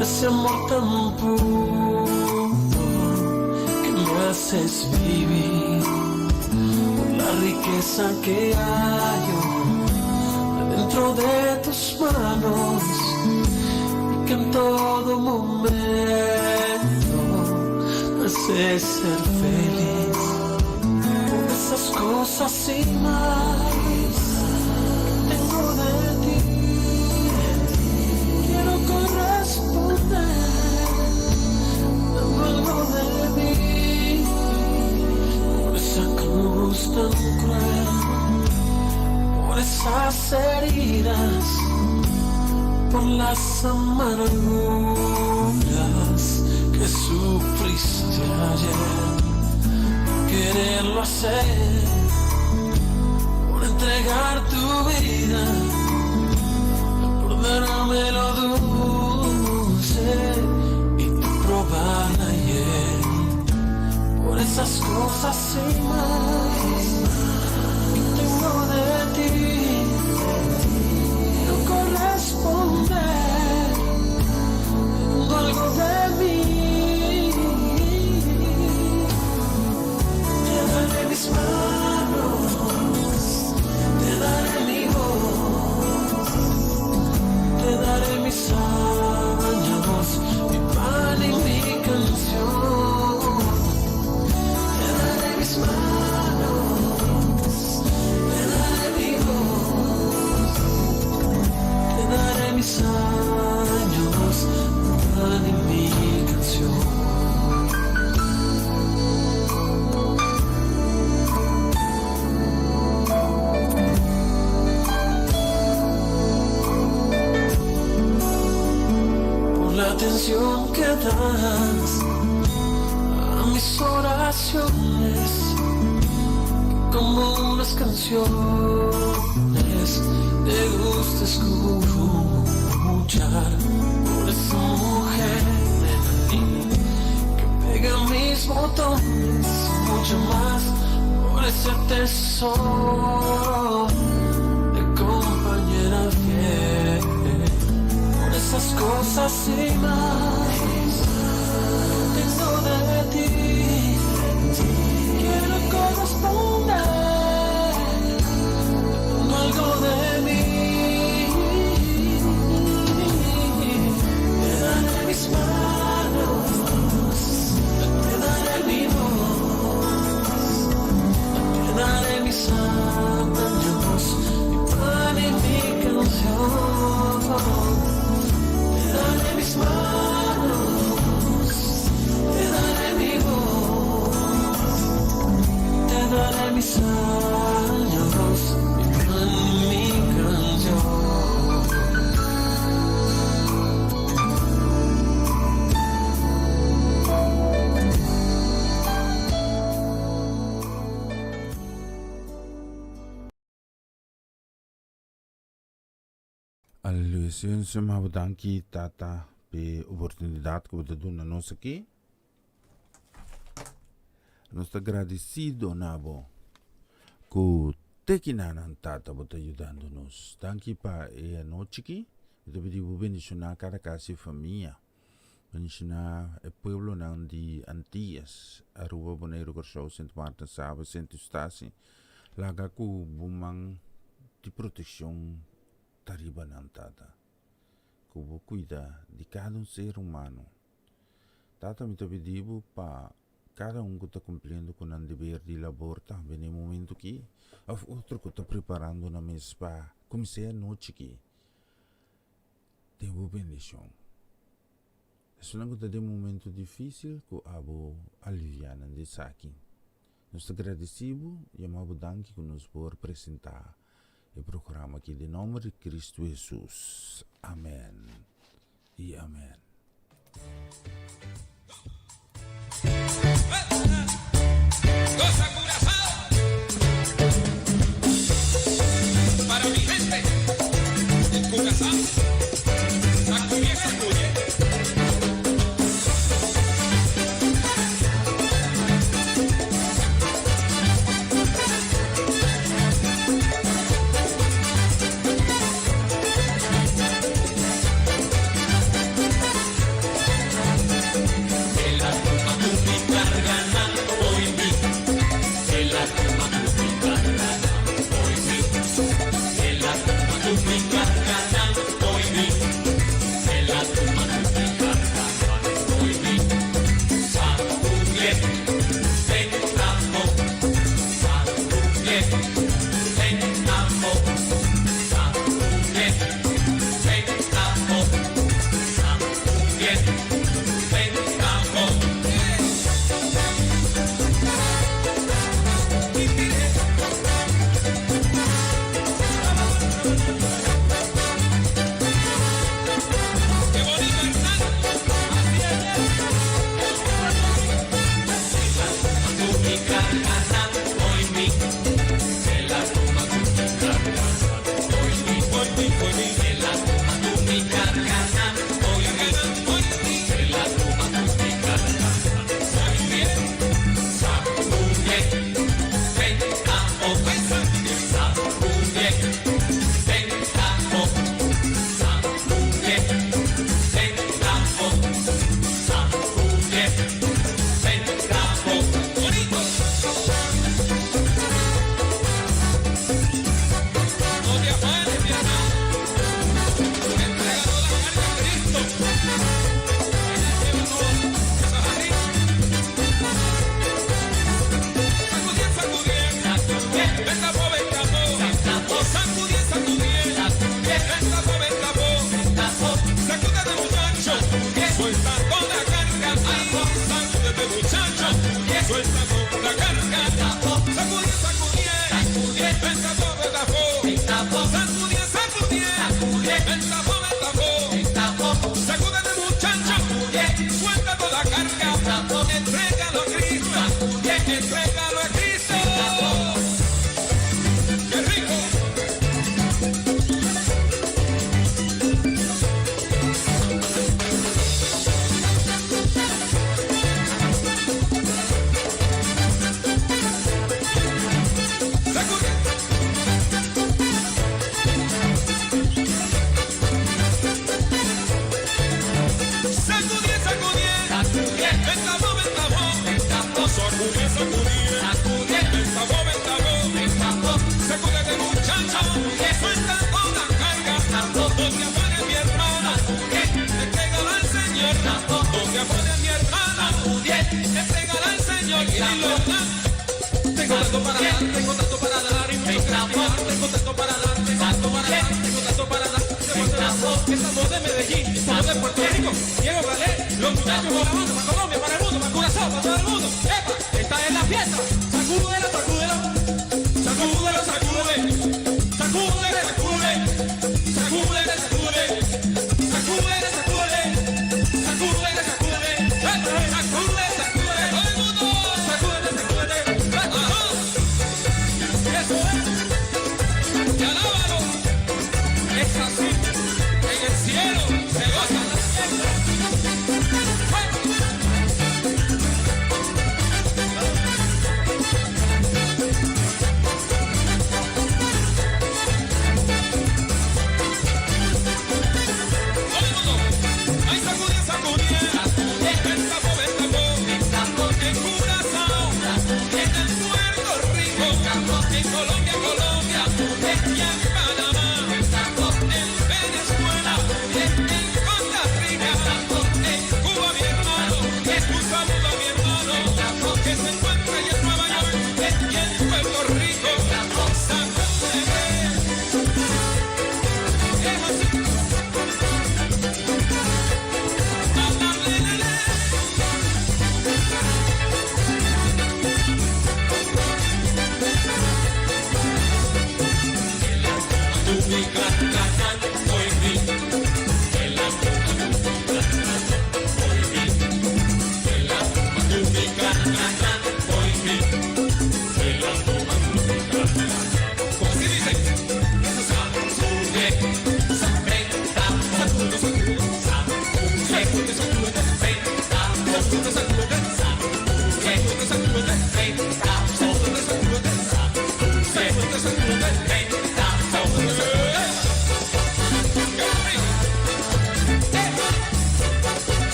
Por ese amor tan puro que me haces vivir, por la riqueza que hallo dentro de tus manos y que en todo momento me haces ser feliz. Por esas cosas y más que tengo de ti, quiero corresponder dando algo de mí. Por esa cruz tan cruel, por esas heridas, por las amarguras que sufriste ayer, por quererlo hacer, por entregar tu vida, por darme lo dulce y tú probar la hiel, por esas cosas y más que tengo de ti, quiero corresponder dando algo de mí. Te daré mis manos, te daré mi voz, te daré mis años, mi pan y mi canción. Te daré mis manos, te daré mi voz, te daré mis años, mi pan y mi canción. Por la atención que das a mis oraciones, como unas canciones te gusta escuchar. Por esa mujer que pega mis botones, mucho más, por ese tesoro de compañera fiel, por esas cosas y más que tengo de ti, quiero corresponder dando algo de mí. Te daré mis manos, te daré mi voz, te daré mis años, mi pan y mi canción. Te daré mis manos, te daré mi voz, te daré mis años, mi pan y mi canción. Aleluya Señor Señor bo danki Tata p'e oportunidad ku bo ta duna nos aki. Nos ta gradisido na bo ku te kinanan Tata bo ta yudando nos. Danki pa e anochi aki. Mi ta pidi bo bendishoná kada kas i famia. Bendishoná e pueblonan di Antillas, Aruba, Boneiru, Kòrsou, Sint Maarten, Saba, Sint Eustatius. Laga ku bo man di protekshon ta riba nan, Tata. Ku bo kuida di kada un ser humano. Tata, mi ta pidi bo pa kada un ku ta kumpliendo ku nan deber di labor tambe na e momento aki, òf otro ku ta preparando nan mes pa kuminsá e anochi aki, den bo bendishon. Esunnan ku ta den momento difísil, ku abo aliviá nan di esaki. Nos ta gradisí bo, yama bo danki ku nos por presentá e programa aki den nòmber di Kristu Hesus. Amèn i amèn. Goza Curazao Para mi gente en Curazao Sacuye, sacuye.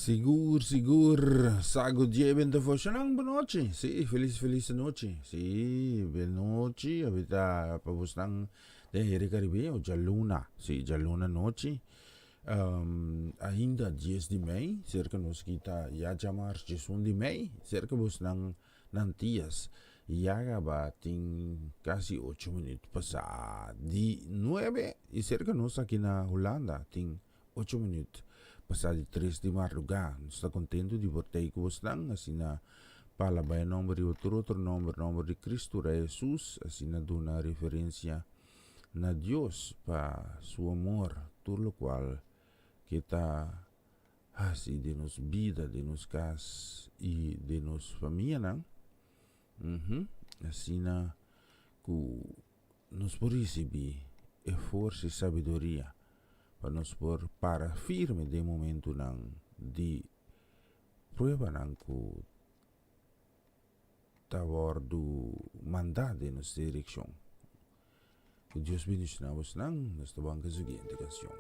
Sigur, sigur, sago dje bente foshanan bonochi. Sí, feliz, feliz nochi. Sí, benochi, abita pa bosnan den Heri Caribe, o djaluna. Sí, djaluna nochi. Um, ainda 10 di mei, serka nos ki ta ya djamars 11 di mei, serka bosnan na Antias. Ya gaba tin kasi 8 minuut pasá di 9 i serka nos aki na Hulanda tin 8 minuut pasá di 3 di mardugá. Nos ta kontentu di por tei ku bosnan, asina pa alabá e nòmber riba tur otro nòmber, nòmber di Kristu Rei Hesus, asina duna referensia na Dios pa su amor, tur lokual ke ta hasi den nos bida, den nos kas i den nos famianan. Uhum. Asina ku nos por risibí e forsa i sabiduria pa nos por para firme den momentunan di pruebanan ku ta wòrdu mandá den nos direkshon. Ku Dios bendishoná bosnan, nos ta ban ku e siguiente kanshon.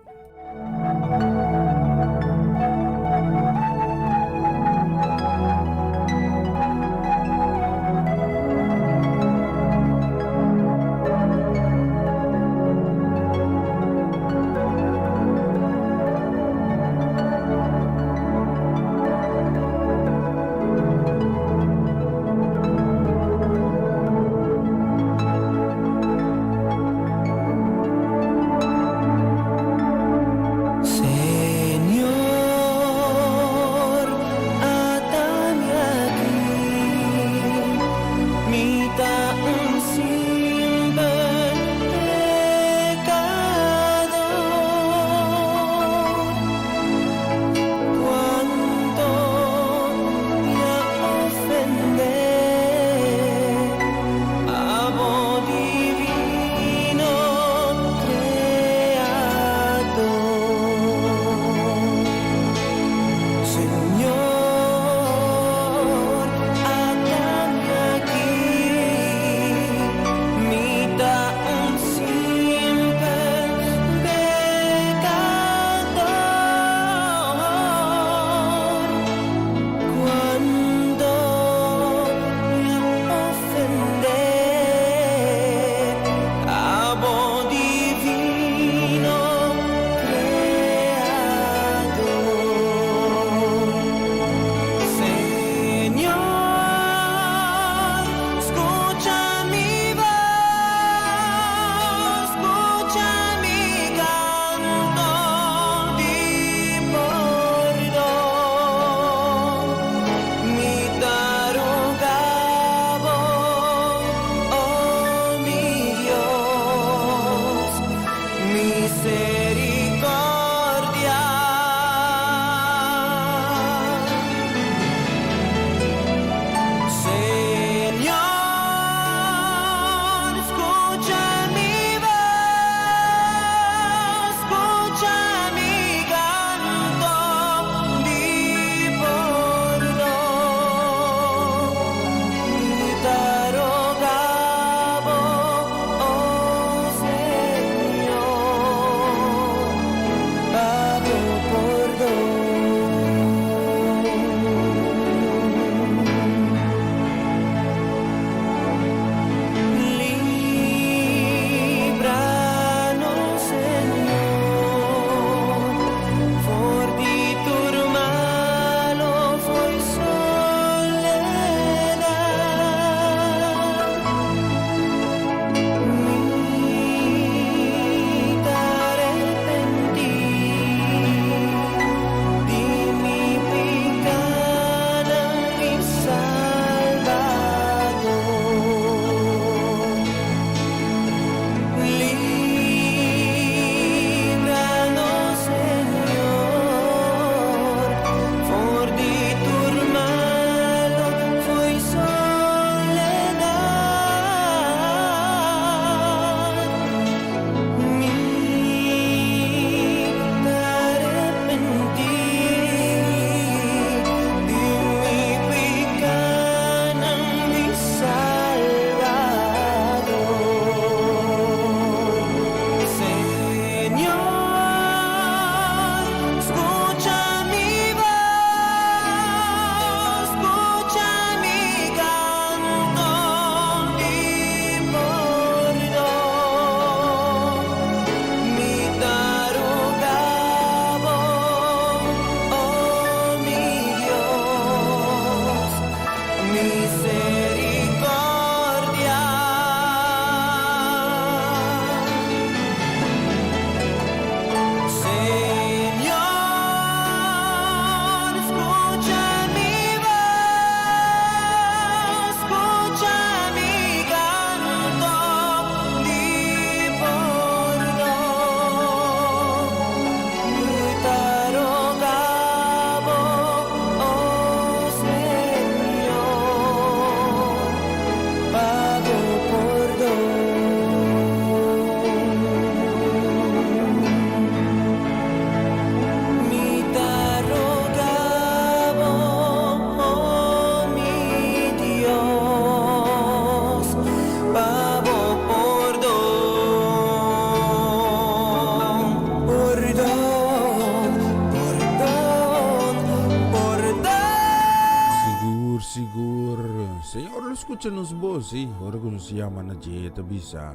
sigur. Señor lo skucha nos bos, sí. Ora ku nos yama na dje, ta bisa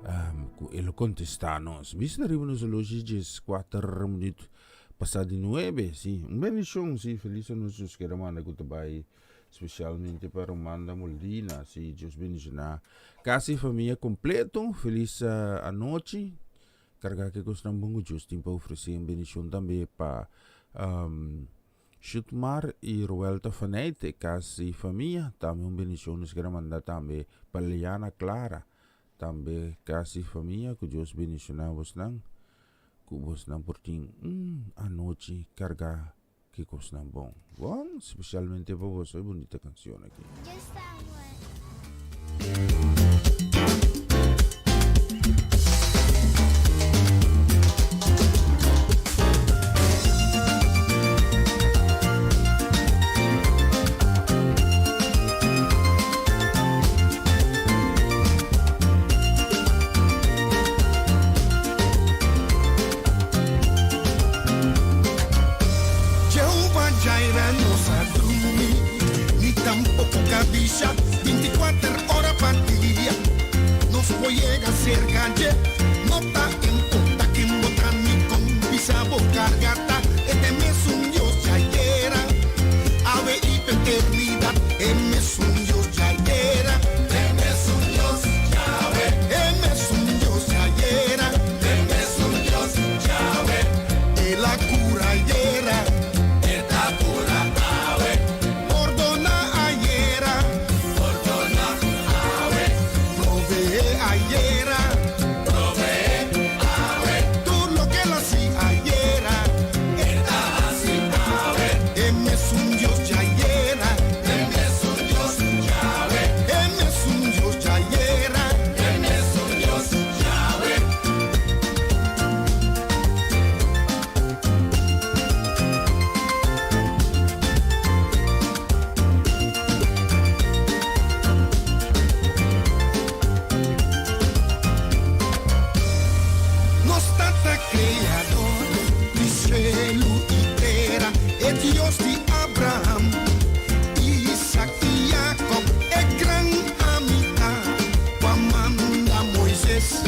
um, ku e lo kontestá nos. Bisa riba nos oloshi djes kuater minuut pasá di nuebe, sí. Un bendishon, sí. Felis anochi nos kere manda ku ta bai spesialmente pa Romanda Molina, sí. Dios bendishoná kas i famia kompleto. Felis anochi. Kargá ke kosnan bon ku Dios tin pa ofresé. Un bendishon tambe pa um, Shutmar i Roelta Faneyt, e kas i famia. Tambe un bendishon nos kere manda tambe pa Liana Clara, tambe kas i famia. Ku Dios bendishoná bosnan, ku bosnan por tin un anochi kargá ki kosnan bon. Bon, spesialmente pa boso e bunita kanshon aki. Jehova Jireh no sa drumi, ni tampoco cabisha, binticuater ora pa dia. Nos por yega cerca dje, no ta importa ken bo ta ni con pisa bo carga ta, e ta e mesun Dios djayera, awe y pa eternidad, e mesun Dios djayera, e mesun Dios djawe, e mesun Dios djayera, e mesun Dios djawe, el a cura ayera, e ta cura awe, pordona ayera, pordona awe, provee ayera, provee awe, tur loke el a haci ayera, e ta haci awe, e mesun Dios djayera, e mesun Dios djawe, e mesun Dios djayera, e mesun Dios djawe. Nos Tata Kreador di shelu i tera, e Dios di Abraham, Isak i Yakob, e gran Amita ku a manda Moises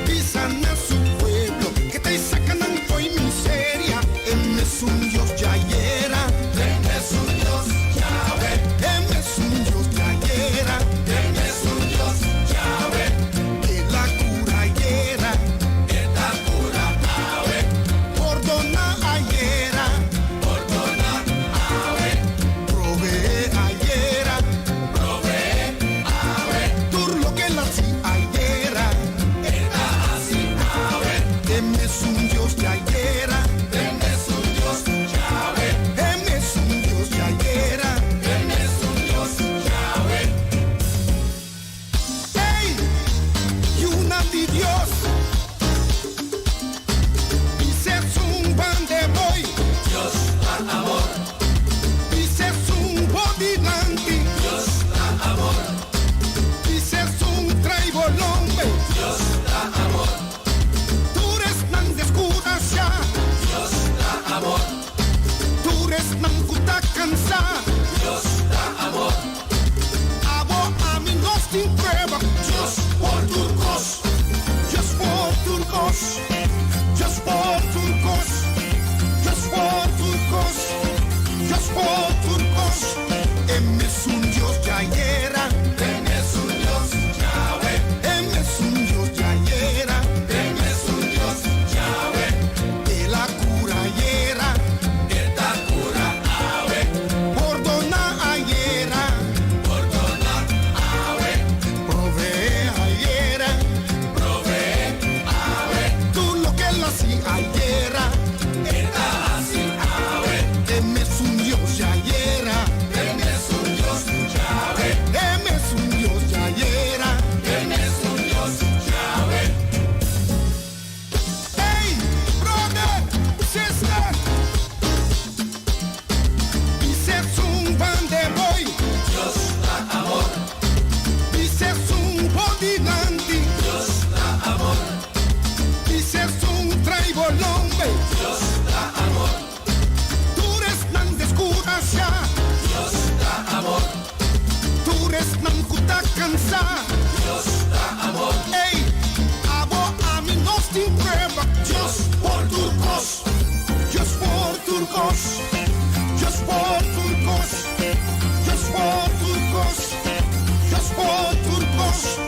bisa na su pueblo ke ta e saka nan fo'i miseria, e mesun Dios djayera, e mesun Dios djawe, e mesun Dios djayera, e mesun Dios djawe, el a kura ayera, e ta kura awe, pordona ayera, pordona awe, proveé ayera, proveé awe, tur loke el a hasi ayera, e ta hasi awe, e mesun Dios djayera, e mesun Dios djawe, e mesun Dios djayera, e mesun Dios djawe. Ey, yunan di Dios, Bisa esun bande boy. Dios ta amor. Bisa esun bo dilanti. Dios ta amor. Bisa esun trae bo lombe. Dios ta amor. Tur esnan deskurashá. Dios ta amor. Tur esnan ku ta kansá. Dios ta amor. Abo, ami, nos tin prueba. Dios por tur kos. Dios por tur kos. Dios por tur kos. Dios por tur kos. Dios por tur kos. E mesun Dios djayera. E mesun Dios djawe. E mesun Dios djayera. E mesun Dios djawe. El a kura ayera. E ta kura awe. Pordona ayera. Pordona awe. Provee ayera. Provee awe. Tur loke el hasi ayera. E ta hasi awe. E mesun Dios djayera. E mesun Dios. kos, Dios por tur kos, Dios por tur kos, Dios por tur kos.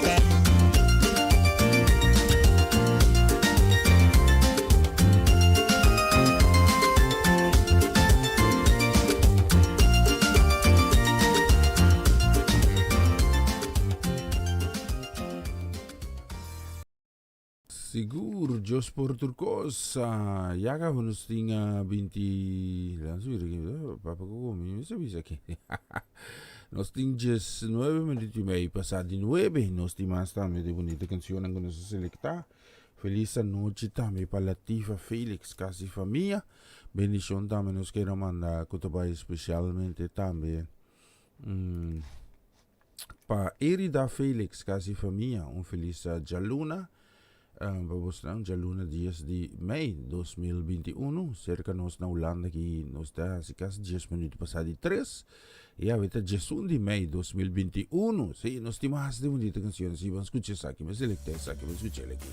Sigur, Dios por tur cos. Ya cabo nos tin 20... Lan subir aquí. Papa Coco, mi me bisa aquí. Nos tin 19 minuut y medio pasá di 9. Nos tin mas tambe de bonita cancionnan cu nos a selecta. Feliz anochi tambe pa Latifa Felix, casi famia. Bendicion tambe nos quiero manda cu ta bay especialmente tambe pa Erida Felix, casi famia. Un feliz djaluna pa bosnan, djaluna 10 di mei 2021. Cerca nos na Hulanda aki nos ta haci casi 10 minuut pasa di 3. Y awe ta 11 di mei 2021. Sí, nos tin mas de bonita canción. Sí, ban scucha esaki. Mi selecta esaki, ban scucha el aki.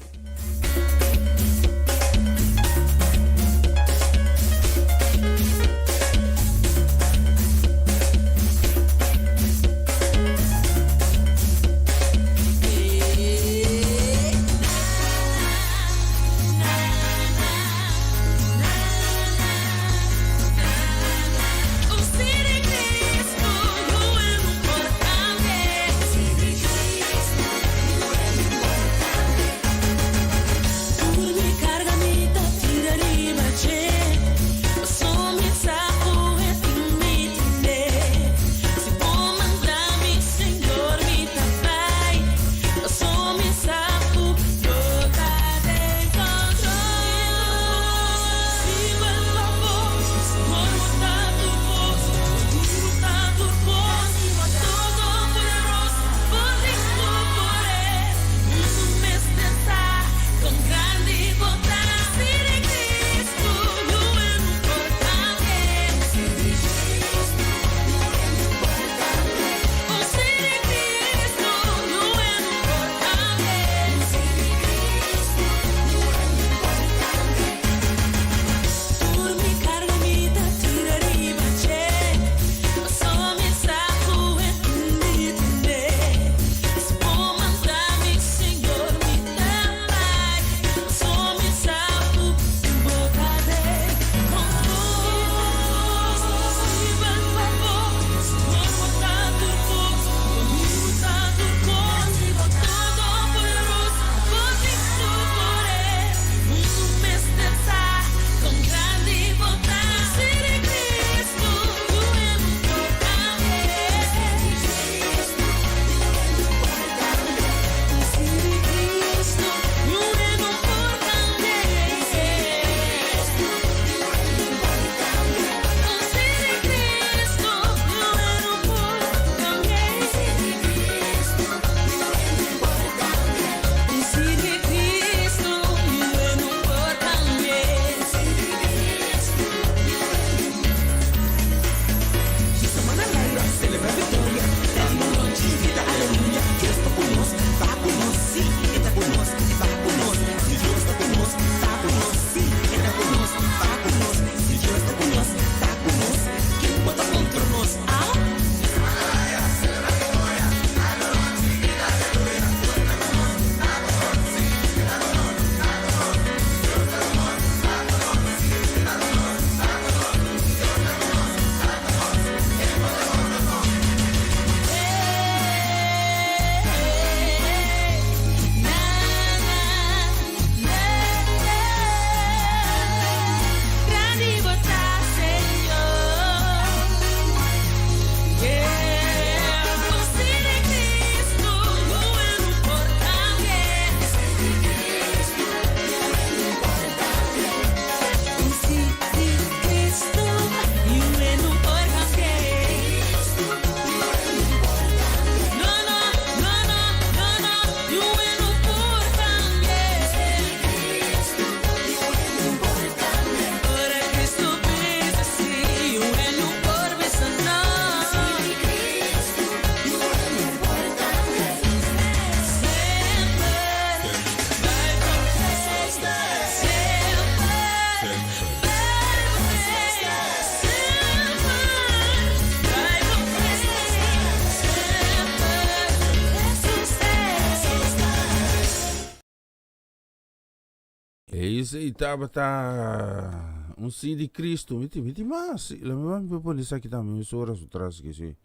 Esei tabata un sí di Cristo. Mi tin, mi tin mas. La mi ban pone esaki tambe mi sora su tras aki, sí.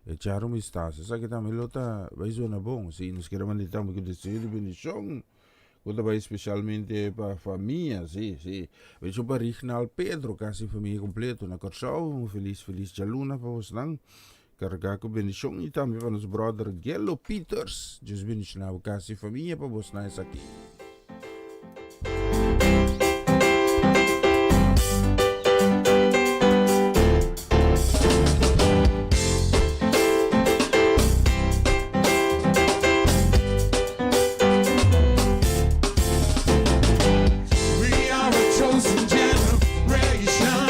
Echar un vistazo. Esaki tambe lo ta bai zona bon. Sí, nos kere manda tambe ku deseo di bendishon. Ku ta bai spesialmente pa famia, sí, sí. Bendishon pa Rignal Pedro, kasi famia kompleto na Kòrsou. Un felis, felis djaluna pa bosnan. Kargá ku bendishon i tambe pa nos brother Gelo Peters. Dios bendishoná bo kas i famia pa bos na esaki. We are a chosen generation.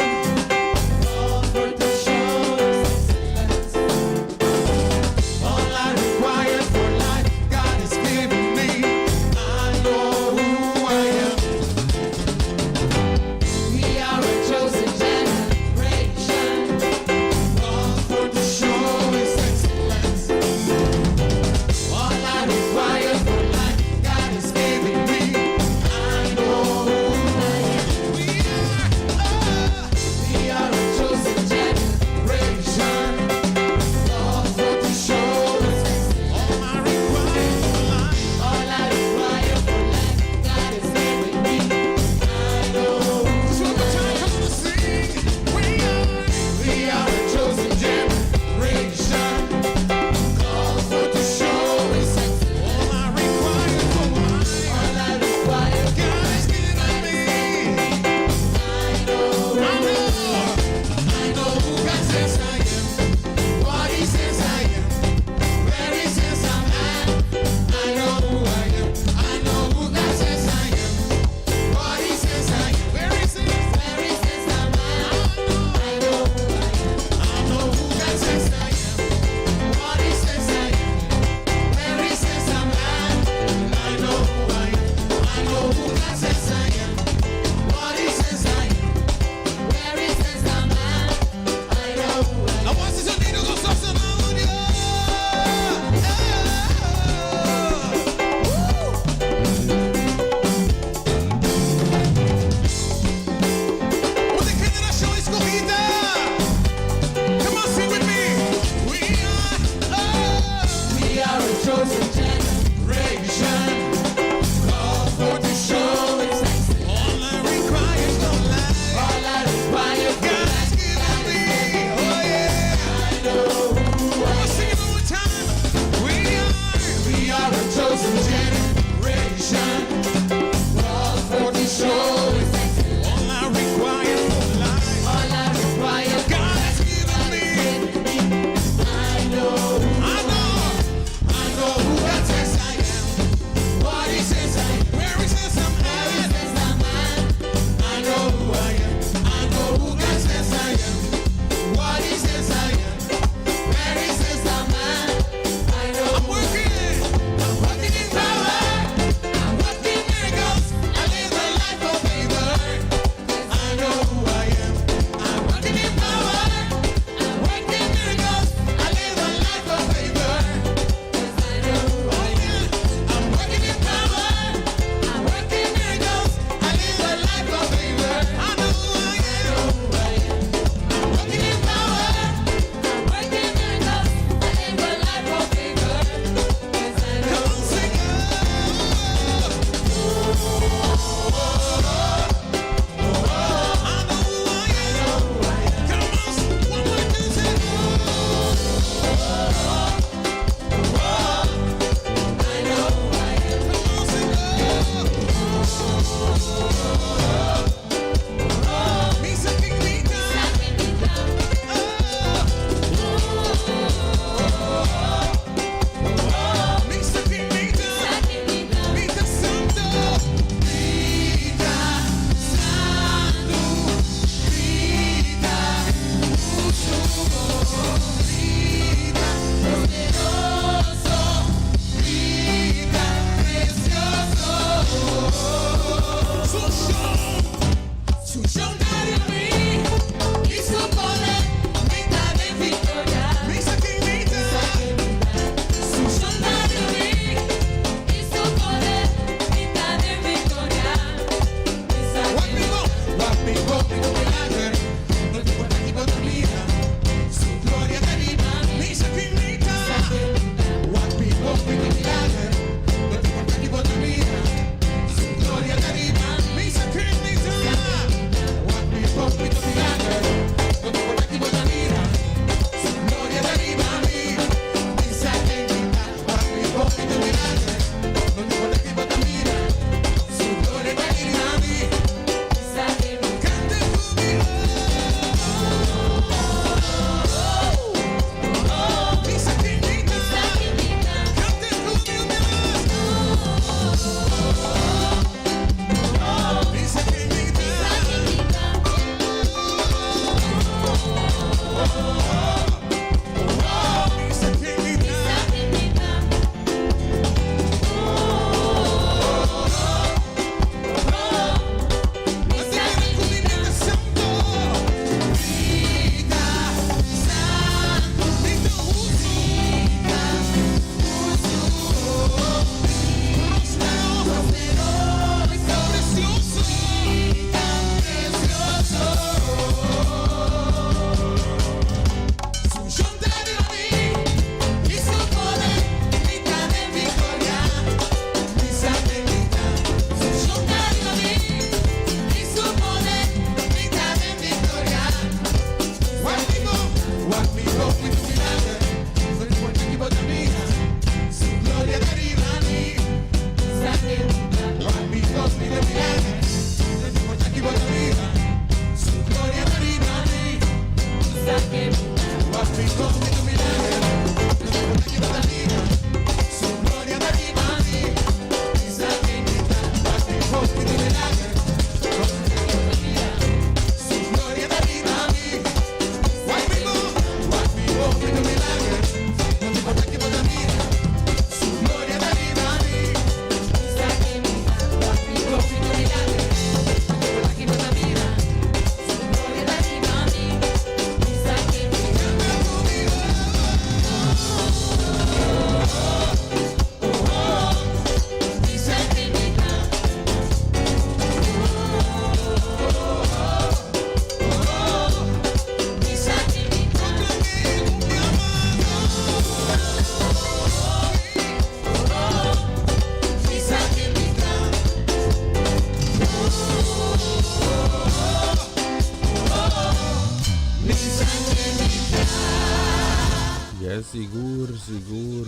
Yes, sigur, sigur.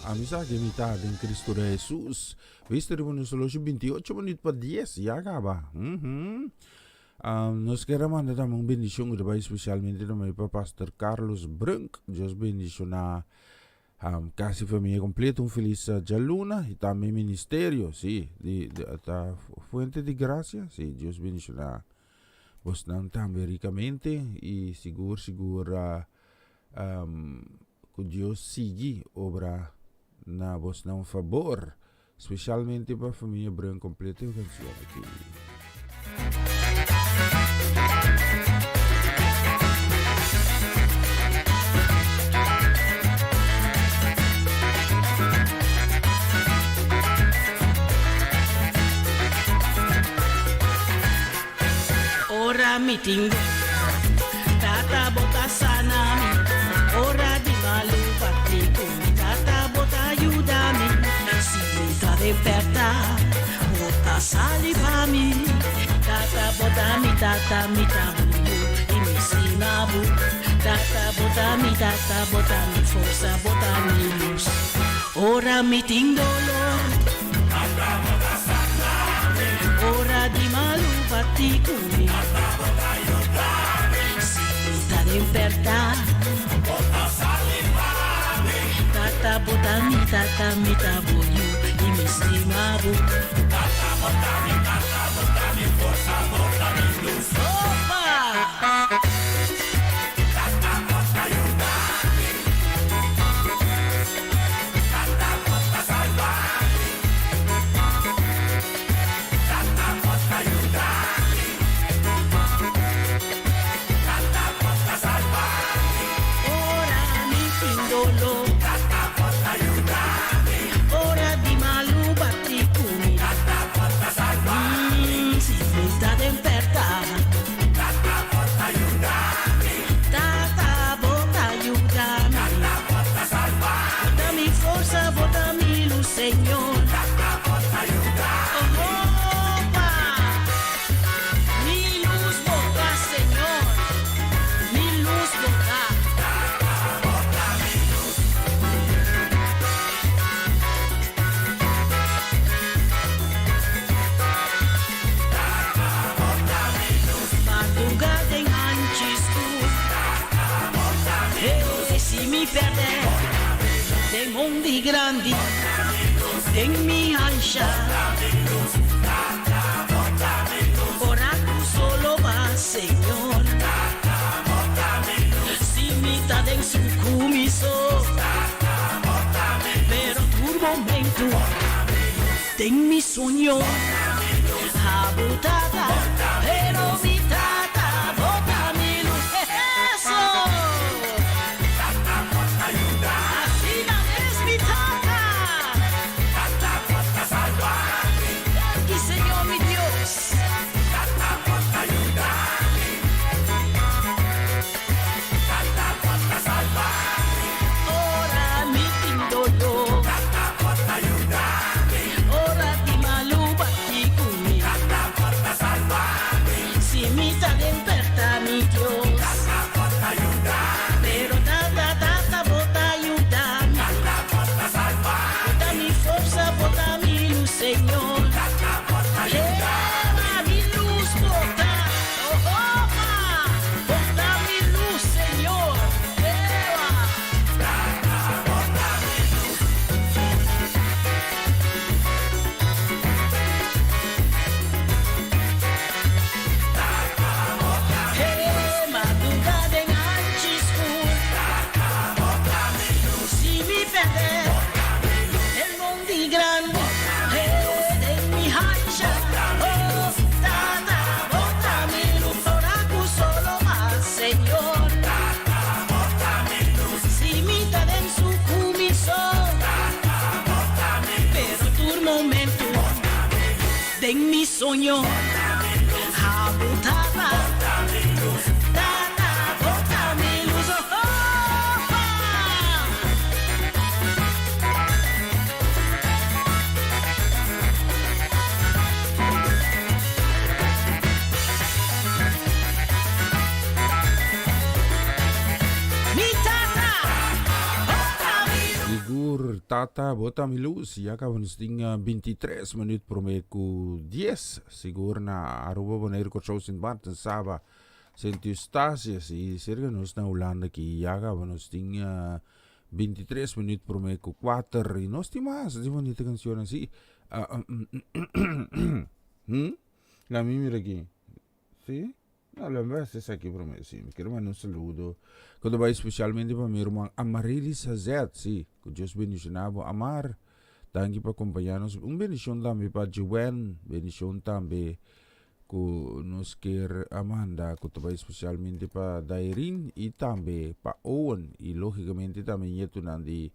Ami sa ke mi ta den Cristo Jesus. Viste riba nos horloge 28 minuut pa 10. Ya caba. Mm Um, nos quiere mandar también un bendición que va especialmente también para Pastor Carlos Brunk. Dios bendiciona um, casi familia completa. Un feliz uh, luna y también ministerio. Sí, di, di, ta fuente de gracia. Sí, Dios bendiciona bosnan tambe ricamente y sigur sigur uh, um, cu Dios sigui obra na bosnan fabor, specialmente pa familia Brun completo e cancion aki. Ora mi tin Tata bo ta sana mi Ora di malu bati ku mi Tata bo ta yuda mi Si mi ta den pèrta Bo ta sali pa mi Tata bo ta mi tata mi ta bo yu I mi stima bo Tata bo ta mi tata bo ta mi forsa bo ta mi lus Ora mi tin dolor Ora di malu bati ku mi Si mi ta den pèrta Tata bo ta mi tata mi ta bo yu i mi stima bo Opa! Ora mi tin doló. Ora di malu bati ku mi. Si mi ta den pèrta. Tata bo ta yuda mi. Bo ta mi forsa, bo ta mi lus, Señor. Opa! Mi lus bo ta, Señor. Mi lus bo ta. Madruga den hanchi skur. Hey, si mi pèrdè den mondi grandi, den mi ansha. Ora ku solo ba, Señor. Si mi ta den suku mi so. Pero tur momento den mi soño. Abo tata, pero mi tata, bo ta mi lus. Eso! Asina es mi tata. Danki, Señor mi Dios. Ora mi tin doló. Ora di malu bati ku mi. Si mi ta den pèrta, mi Dios. Pero tata, tata, bo ta yuda mi. Bo ta mi forsa, bo ta mi lus, Señor. Eva, mi lus bo ta. Oh, opa! Bo ta mi lus, Señor. Eva! Hey, madruga den hanchi skur. Si mi pèrdè den mondi grandi, hey, den mi hancha. Oh, tata, bo ta mi lus, ora ku solo ba, Señor. Si mi ta den suku mi so. Pero tur momento den mi soño. Abo tata, tata, bo ta mi lus. Oh, oh, oh. Mi tata, oh. Tata bo ta mi luz. Ya caba nos tin 23 minuut prome cu 10. Sigur na Aruba, Bonaire, Curaçao, Sint Maarten, Saba, Sint Eustatius y cerca nos na Hulanda aki. Ya caba nos tin 23 minuut prome cu 4 y nos tin mas di bonita cancion asi. Hmm? La mi mira aki. Si? No, lo mi haci esaki prome. Si, mi kier manda un saludo cu ta bay specialmente pa mi ruman Amarilis Hazet. Si, cu Dios bendiciona bo, Amar. Danki pa acompaña nos. Un bendicion tambe pa Joen. Bendicion tambe cu nos kier a manda cu ta bay specialmente pa Dairin y tambe pa Owen. Y logicamente tambe ñetonan di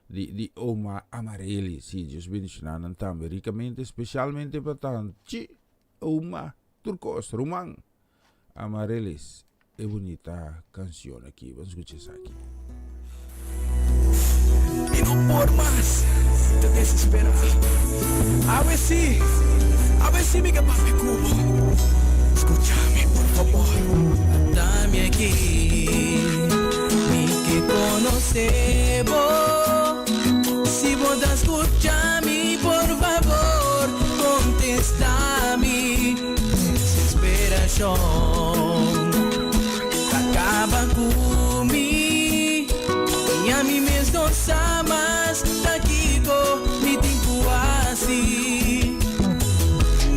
di di oma Amareli. Si, Dios bendiciona nan tambe ricamente, specialmente pa tanchi oma tur cos, ruman Amarelis. E bunita cancion aki. Ban scucha esaki. Mi no por mas, mi ta desespera. Awe si, awe si mi ke papia ku bo. Skucha mi, por fabor. Dame aki, mi ke konosé bo. Si bo ta skucha mi, por fabor, kontestá mi. Desesperashon ta kaba ku mi i ami mes no sa mas ta kiko mi tin ku hasi.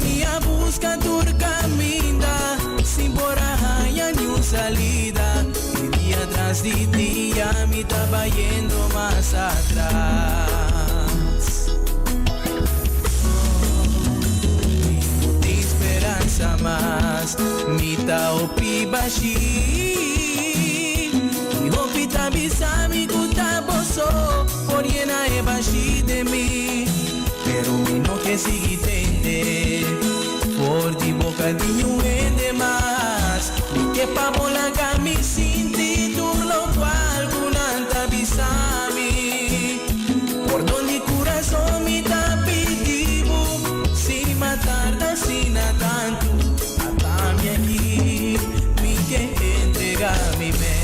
Mi a buska tur kaminda sin por a haña niun salida i dia tras di dia mi ta bayendo mas atras. Mi no tin speransa mas, mi ta hopi bashí. I hopi ta bisa mi ku ta bo so por yena e bashí den mi. Pero mi no ke sigui tende for di boka di niun hende mas. Mi ke pa bo laga mi sinti tur lokual ku nan ta bisa mi. Pordon di kurason mi ta pidi bo, sin matarda asina tantu. Ata mi aki, mi ke entrega mi mes.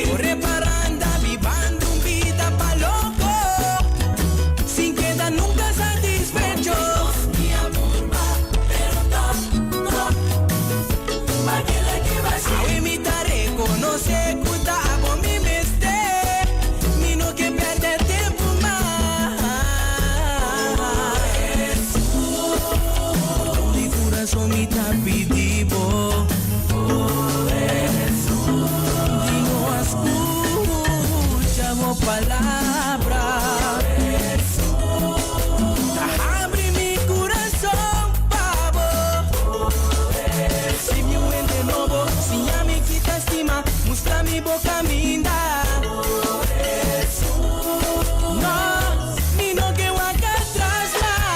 Corre paranda bibando un bida pa loco Sin keda nunca satisfecho. Awe mi ta reconoce cu ta abo mi mester Mi no ke perde tempo mas Pordon di curason mi ta pidi bo. Di no a scucha bo palabra. Ta habri mi curason pa bo. Si mi un hende nobo, siña mi kita stima, mustra mi bo caminda. No, mi no ke wak atras mas.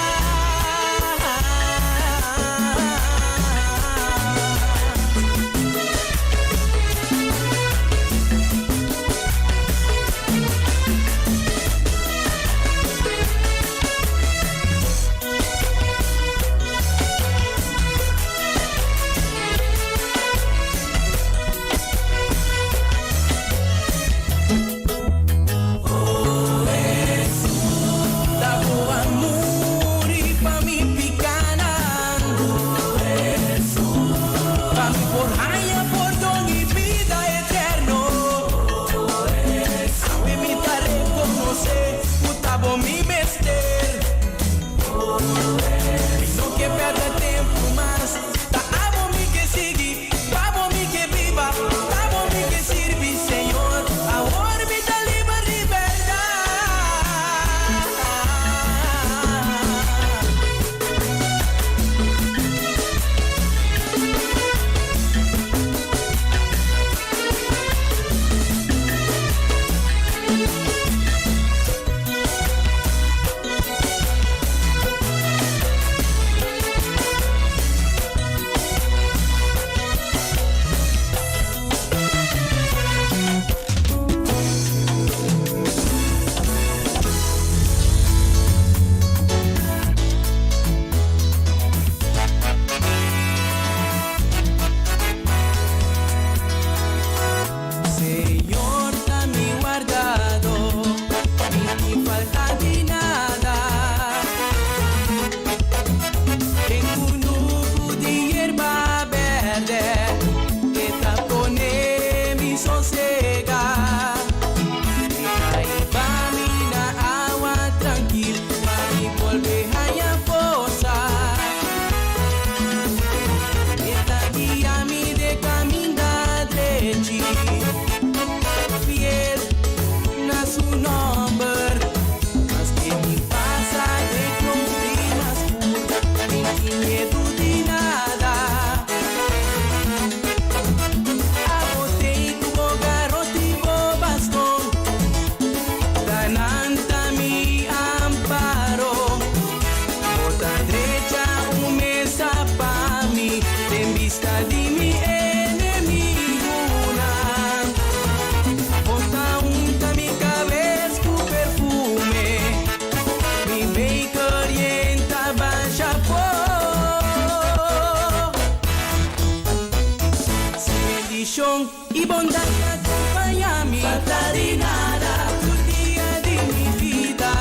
Bendishon i bondat ta kompañá mi. Falta di nada. Tur dia di mi bida.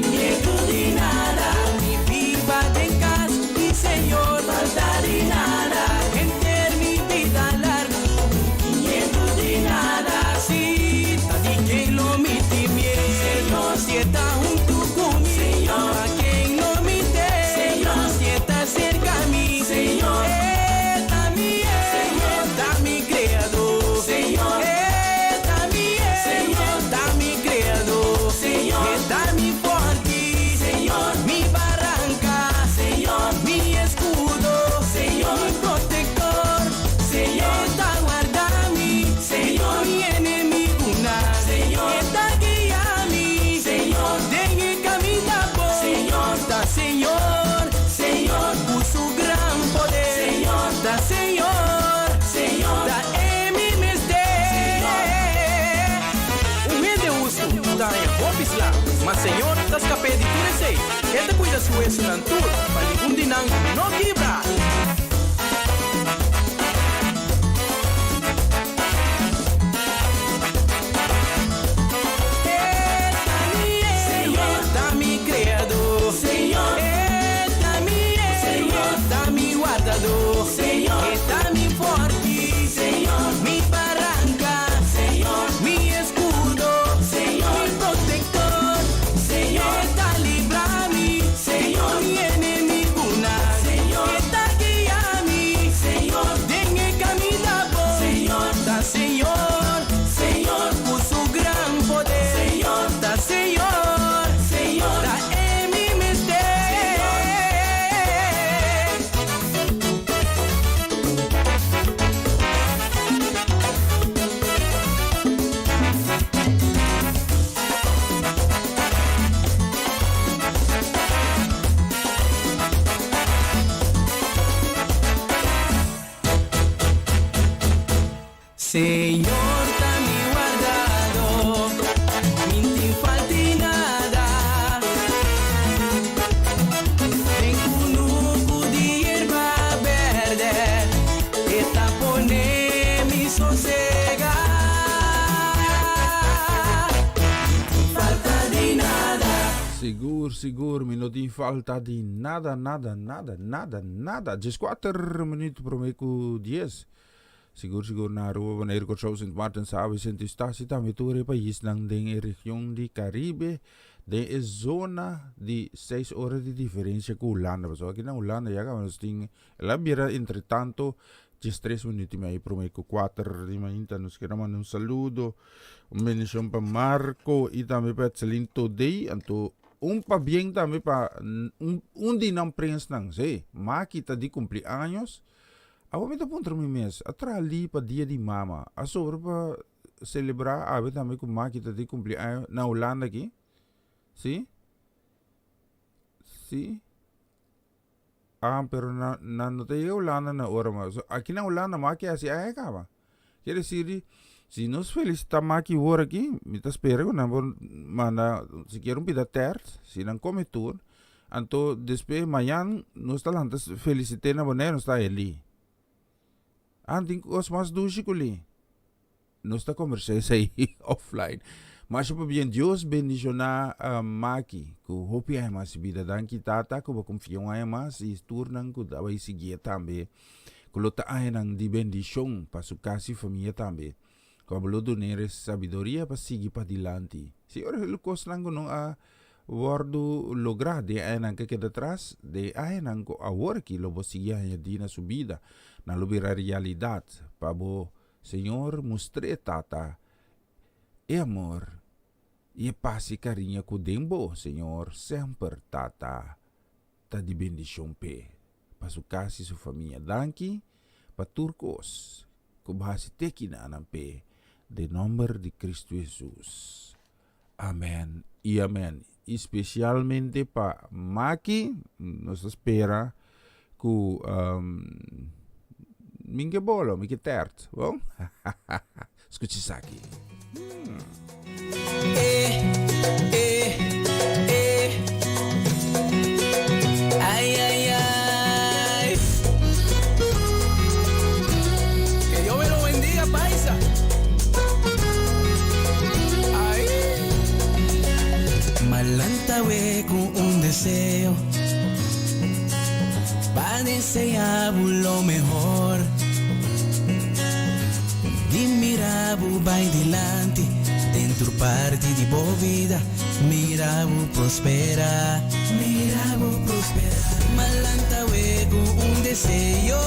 Miedu di nada. Mi biba den kas di Señor. Falta di nada. Henter mi bida largu. Miedu di nada. Si ta di ken lo mi tin miedu. Si e ta huntu ku mi. Señor. Pa ken lo mi teme. Señor. Si e ta serka mi. Señor. E ta mi Señor. Ta mi Kreador. Señor. E ta mi Señor. Ta mi Kreador. Señor. E ta mi fòrti. Señor. Mi baranka. Señor. Mi eskudo. Señor. Mi protektor. Señor. E ta warda mi. Señor. Mi enemigunan. Señor. E ta guia mi. Señor. Den e kaminda bon. Señor. Ta Señor. Señor. Ku su gran poder. Señor. Ta Señor. Señor. Ta e mi mester. Un hende hustu ta haña hopi sla, ma Señor ta skap'é di tur esei. E ta kuida su wesunan tur, pa ningun di nan no kibra. E ta mi Señor, ta mi Creador. Señor, E ta mi Señor, ta mi Wardador. Señor, E ta mi Forti. Señor, mi Baranca. Señor, mi Escudo. Señor, mi Protector. Señor, E ta libra mi. Señor, mi enemigunan. Señor, E ta guia mi. Señor, den e caminda bon. Señor, ta Señor. Señor, cu su gran poder. Señor, ta Señor. Señor, ta e mi mester. Señor ta mi wardadó, mi n'tin falt'i nada. Den kunuku di yerba bèrdè, e ta pone mi sosegá. Mi n'tin falta di nada. Sigur, sigur, mi no tin falta di nada, nada, nada, nada, nada. Dieskuater minuut promé ku dies. Sigur sigur na Aruba, Bonaire, Kòrsou, Sint Maarten, Saba i Sint Eustatius tambe tur e paisnan den e region di Karibe den e zona di seis ora di diferensia ku Hulanda. Pasobra aki na Hulanda ya kaba nos tin el a bira entre tanto diestres minuut i mei promé ku kuater di mainta. Nos kier a manda un saludo, un bendishon pa Marco i tambe pa Etselin Todey. Anto un pabien tambe pa un un di nan prensnan, si, Maki ta di kumpli años. Awor mi ta puntra mi mes, a traha li pa dia di mama, a sobra pa selebrá awe tambe ku Maki ta di kumpli año na Hulanda aki? Si? Si? Ah, pero na, nan no ta yega Hulanda na ora mas. So, aki na Hulanda Maki hasi aña kaba. Kier desir di, si nos felisitá Maki wor aki, mi ta spera ku nan por manda sikiera un pida tèrt, si nan kome tur, anto despues mañan nos ta lanta felisit'é na Bonaire, nos ta haña li. Ah, tin kos mas dushi ku li. Nos ta kombersá esei offline. Masha pabien Dios bendishoná Maki ku hopi aña mas di bida. Danki Tata ku bo konfia un aña mas i turnan ku ta bai siguié tambe. Ku lo ta añanan di bendishon pa su kas i famia tambe. Ku abo lo dun'é sabiduria pa sigui padilanti. Si ora e kosnan ku no a wòrdu lográ den añanan ku a keda atras, den añanan ku awor aki lo bo sigui añadí na su bida, nan lo bira realidat pa bo Señor mustr'é, Tata, e amor i e pas i kariño ku den bo, Señor, semper, Tata, ta di bendishon p'e, pa su kas i su famia. Danki pa tur kos ku bo hasi te kinanan p'e, den nòmber di Kristu Hesus. Amèn i amèn. I spesialmente pa Maki, nos ta spera ku min ke bolo, mi ke tèrt, bon? Skucha esaki. Eh, eh, eh. Ay, ay, ay. Que Dios me lo bendiga. Malanta we ku un deseo Pa desea bo lo mehor Di mira bo bai dilanti Den tur parti di bo bida Mira bo prospera Mira bo prospera Malanta we ku un deseo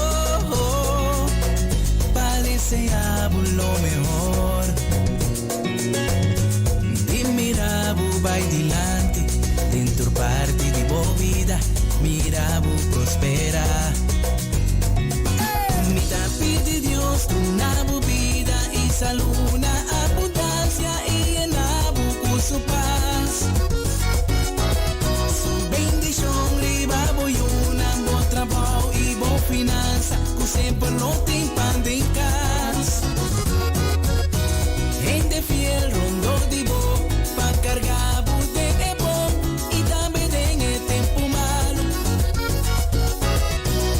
Pa desea bo lo mehor Di mira bo bai dilanti Den tur parti di bo bida Mira bo prospera Mi ta pidi Dios duna bo bida y salú na abundancia y yena bo cu su paz Su bendicion riba bo yunan bo trabou y bo finansa cu semper lo tin pan den cas Hende fiel rondó di bo pa karga bo den e bon i tambe den e tempu malu.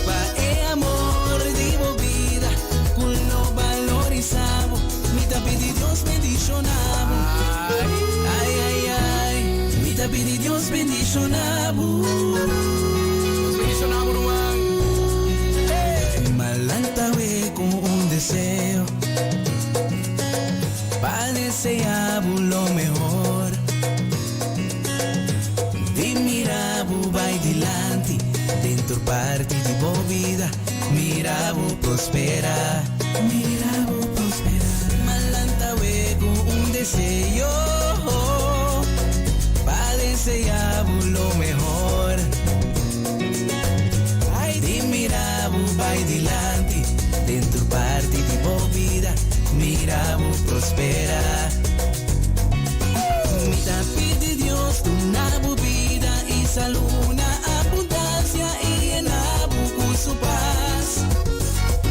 Pa e amor di bo bida ku lo balorisá bo, mi ta pidi Dios bendishoná bo. Ai, ai, ai, mi ta pidi Dios bendishoná bo. Dios bendishoná bo, ruman. M'a lanta awe ku un deseo Pa desea bo lo mehor Di mira bo bai dilanti Den tur parti di bo bida Mira bo prospera Mira bo prospera M'a lanta awe ku un deseo Pa desea bo lo mehor Di mira bo bai dilanti Den tur parti di bo bida Mira bo prospera Mi ta pidi Dios duna bo bida y salú na abundancia y yena bo cu su paz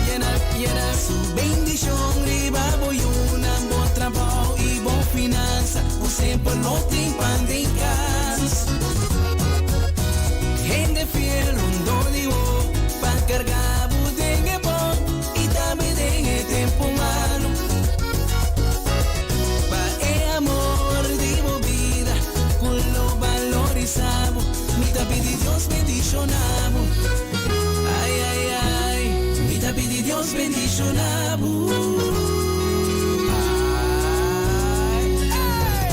Yena, yena su bendicion riba bo yunan bo trabou y bo finansa cu semper lo tin pan den cas Hende fiel rondó di bo pa karga bo den e bon i tambe den e tempu malu. Pa e amor di bo bida ku lo balorisá bo, mi ta pidi Dios bendishoná bo. Ai, ai, ai, mi ta pidi Dios bendishoná bo.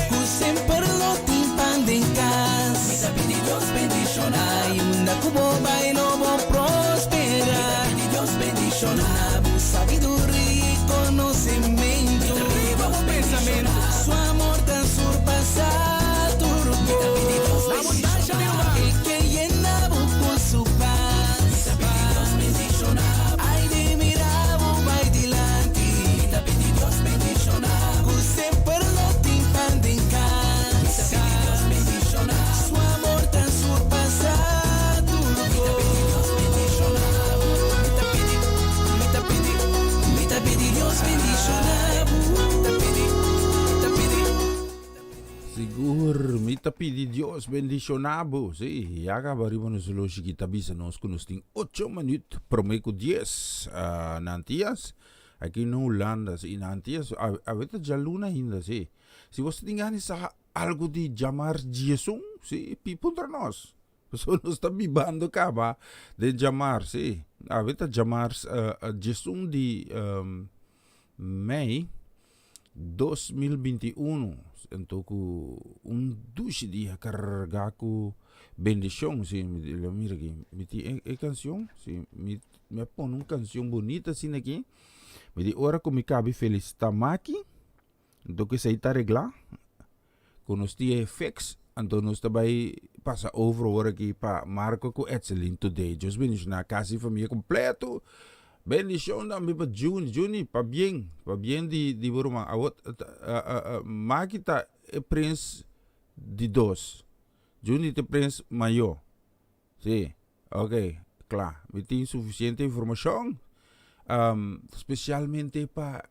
Ku semper lo tin pan den kas. Mi ta pidi Dios bendishoná. I unda ku bo bai lo bo prospera. Mi ta pidi Dios bendishoná bo sabiduria i konosementu. Mi ta pidi Dios bendishoná. Su amor ta surpasá tur kos. Mi ta pidi Dios bendishoná. E ke yena bo ku su pas. Mi ta pidi Dios bendishoná. Ai di mira bo bai dilanti. Mi ta pidi Dios bendishoná. Ku semper lo tin pan den kas. Mi ta pidi Dios bendishoná. Su amor ta surpasá tur kos. Mi ta pidi Dios bendishoná. Mi ta pidi, mi ta pidi, mi ta pidi Dios bendishoná. Mi ta pidi, mi ta pidi. Sigur, mi ta pidi Dios bendishoná bo. Sí, ya kaba riba nos loshi ki ta bisa nos ku nos tin ocho minuut promé ku dies. Ah, na Antias, aki na Hulanda, sí, na Antias, a, awe ta djaluna ainda, sí. Si bo tin gana di sa algu di djamars diesun, sí, pi puntra nos. Pasobra nos ta bibando kaba den djamars, sí. Awe ta djamars diesun di mei 2021. Anto ku un dushi dia kargá ku bendishon, sí. Mira aki, mi tin e kanshon, sí, mi a pone un kanshon bunita asina aki. Mi di ora ku mi kabi felisitá Maki, anto ku esei ta reglá, ku nos tin e fix, anto nos ta bai pasa over ora aki pa Marco ku Etselin today. Dios bendishoná kas i famia kompleto. Bendishon tambe pa Juni. Juni, pabien, pabien di di bo ruman. Awor Maki ta e prins di dos. Juni ta e prins mayó. Sí, ok, kla. Mi tin sufisiente informashon, spesialmente pa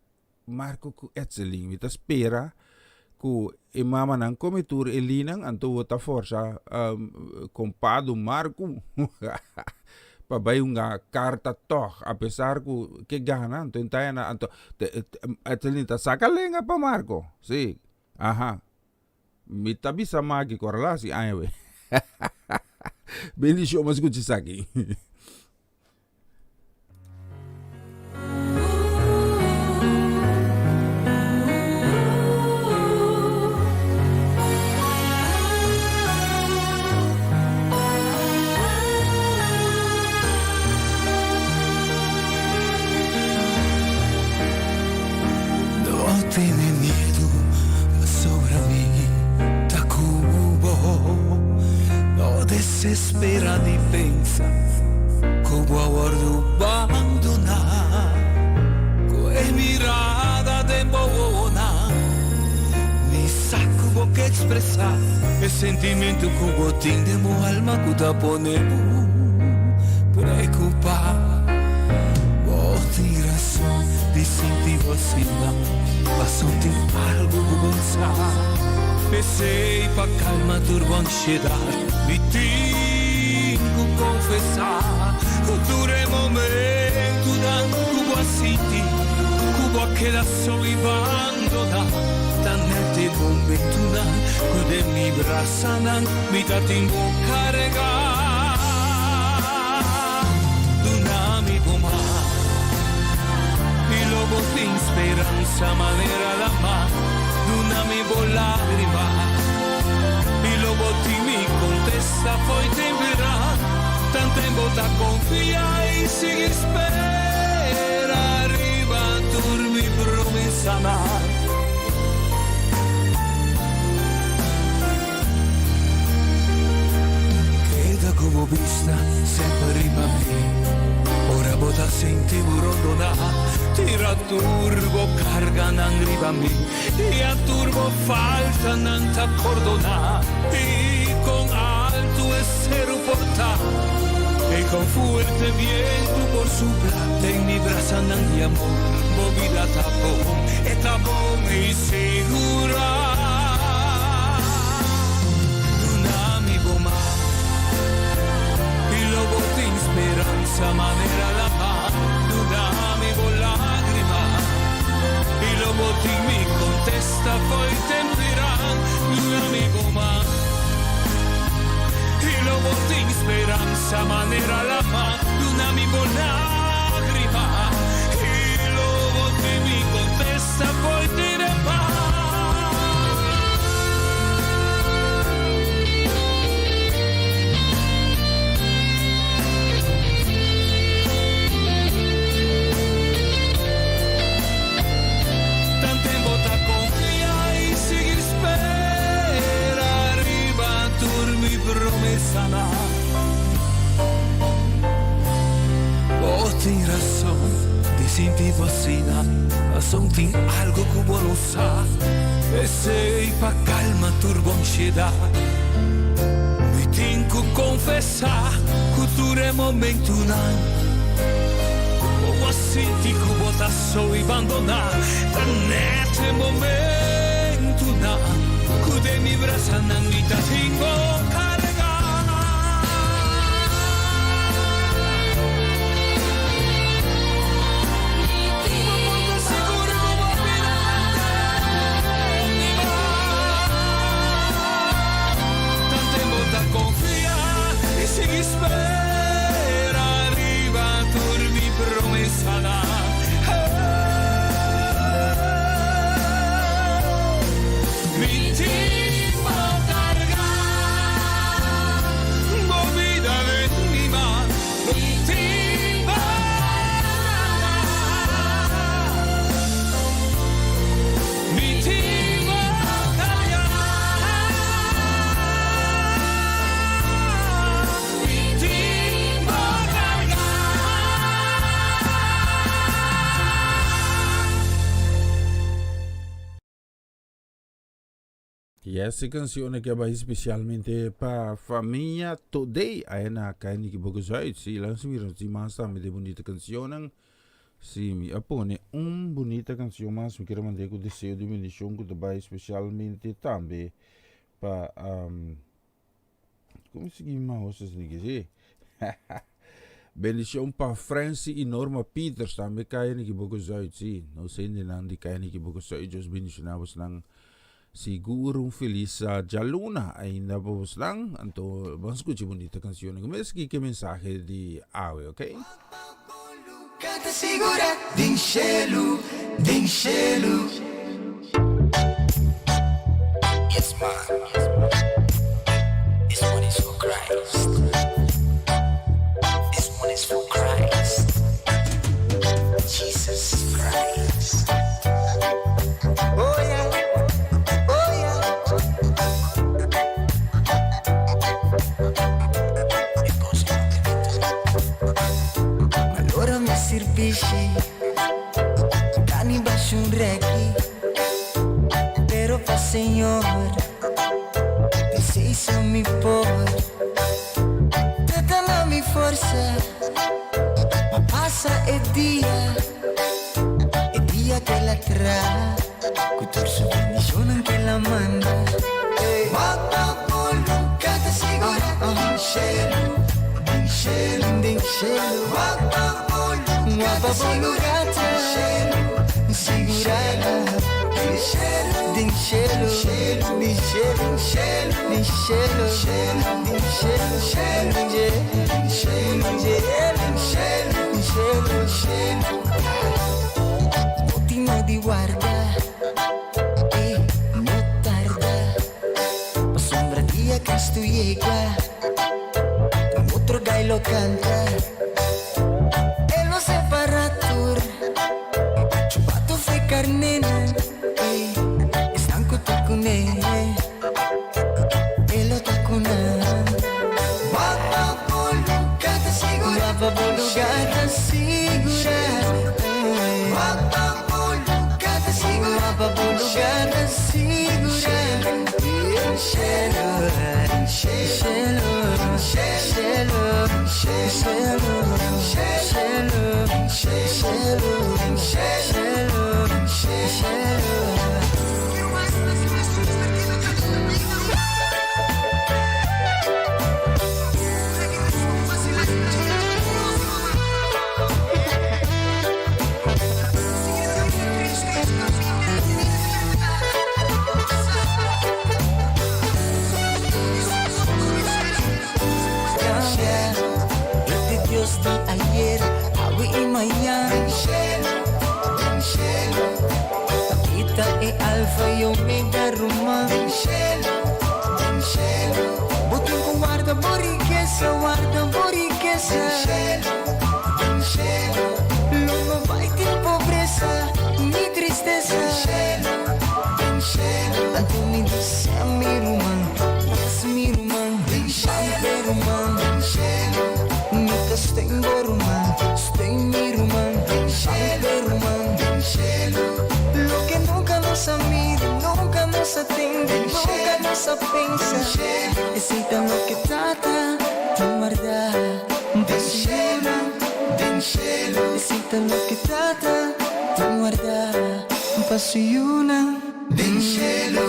Marco ku Etselin. Mi ta spera ku e mamanan kome tur e linan, anto bo ta forsa kompado Marco pa bai hunga karta tòg, apesar ku ke gana, anto e ta yana, anto Etselin ta saka lenga pa Marco, sí, aha. Mi ta bisa maki ku ora lasi aña we. Bendishon mas skucha esaki. No tene miedu pasobra mi ta ku bo. No desespera ni pensa ku bo a wòrdu bandoná. Ku e mirada den bo wowonan mi sa ku bo ke ekspresá e sentimentu ku bo tin den bo alma ku ta pone bo preokupá. Bo tin rason di sinti bo asina, paso tin algu ku bo sa. P'esei pa kalma tur bo ansiedat, mi tin ku konfesá ku tur e momentunan ku bo a sinti ku bo a keda so i bandoná, ta nèt e momentunan ku den mi brasanan mi ta tin bo kargá. Duna mi bo man i lo bo tin speransa manera lama. Duna mi bo lágrima i lo bo tin mi kontesta fo'i tempera. Tanten bo ta konfia i sigui spera riba tur mi promesanan. Keda ku bo bista semper riba mi Ora bo ta sinti bo rondoná Tira tur bo karganan riba mi I a tur bo faltanan ta pordoná I kon altu e seru por ta I kon fuerte bientu por supla Den mi brasanan di amor Bo bida ta bon, e ta bon i sigurá. Duna mi bo man i lo bo tin speransa manera lama. Duna mi bo lágrima i lo bo tin mi kontesta fo'i tempiran. Duna mi bo man i lo bo tin speransa manera lama. Duna mi bo lágrima i lo bo tin mi kontesta fo'i tempiran. Tanten bo ta confia y sigui spera riba tur mi promesanan. Bo tin razon di sinti bo asina, pasobra tin algo cu bo no sa. P'esei pa calma tur bo ansiedad, mi tin cu confesa cu tur e momentunan cu bo a sinti cu bo ta so y bandona, ta net e momentunan cu den mi brasanan mi ta tin bo carga. Yes, e canción que bai especialmente pa familia Today. Ahí na Kaini Kiboko Zuid. Sí, langs mira, sí, mas tambe de bonita cancionan. Sí, mi a pone un bunita canción mas. Mi quiero mandar cu deseo di bendición cu ta bai especialmente tambe pa um, ¿Cómo se llama José Sneaky? Bendición pa Francie y Norma Peters tambe kaya ni Kiboko Zuid. Sí, no sé ni nan di kaya ni Kiboko Zuid. Dios bendicioná bos nan. Sigur un felis djaluna ainda pa bosnan. Anto ban skucha e bunita kanshon. Ku mes ki ke mensahe di awe, ok? Yes man This one is for Christ This one is for Christ Jesus Christ Oh yeah Oh yeah E cos Malora mi sirbishi Cani bashu un reki Pero pa Señor Esey so mi por Tata na mi forsa Pa pasa e dia E dia ke el a traha Ku tur su bendishonnan ke el a manda Wak pa bo luga ta sigura Den shelu, den shelu, den shelu Wak pa bo luga ta sigura Den shelu, sigura Den shelu, den shelu, den shelu, den shelu, den shelu, den shelu, den shelu, den shelu. No tin no di warda e no tarda Pasobra dia Cristo yega Un otro gai lo canta E lo separa tur Chubato fe carnenan Ey, esnan cu ta cune E lo ta cu nan Wak pa bo lugar ta sigura Wak pa bo lugar ta sigura Wak pa bo lugar ta sigura Wak pa bo lugar ta sigura Shelo, shelo, shelo, shelo, shelo, shelo, shelo, shelo. Dios di ayer, awe y mañan. Kita e alfa y omega ruman. Bo tin ku warda bo rikesa, warda bo rikesa. Lo no bai tin pobresa ni tristesa. Anto mi bisa mi ruman, yes mi ruman, bampe ruman. Mi ta steun bo ruman, steun mi ruman, bampe ruman. Loke nunka nos a mira, nunka nos a tende, nunka nos a pensa. Esei ta loke Tata tin wardá pa su yunan. Esei ta loke Tata tin wardá pa su yunan.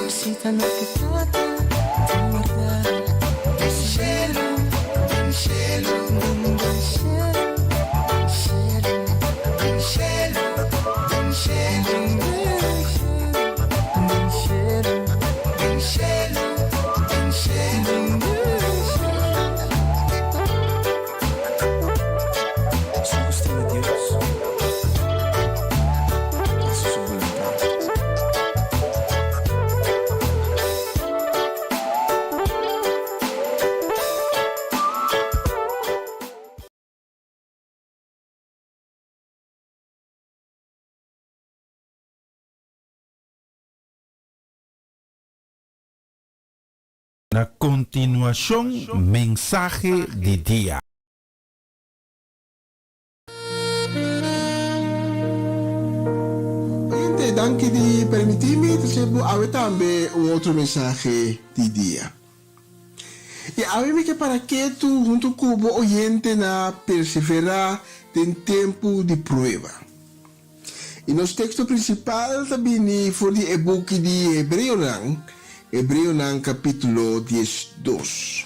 Esei ta loke Tata tin wardá pa su yunan. Esun ku stima Dios, ta hasi su boluntat. Na kontinuashon mensahe di dia. Oyente, danki di permití mi trese bo awe tambe un otro mensahe di dia. I awe mi ke para ketu huntu ku bo oyente na perseverá den tempu di prueba. I nos teksto prinsipal ta bini for di e buki di Hebreonan, Hebreonan kapítulo diesdos,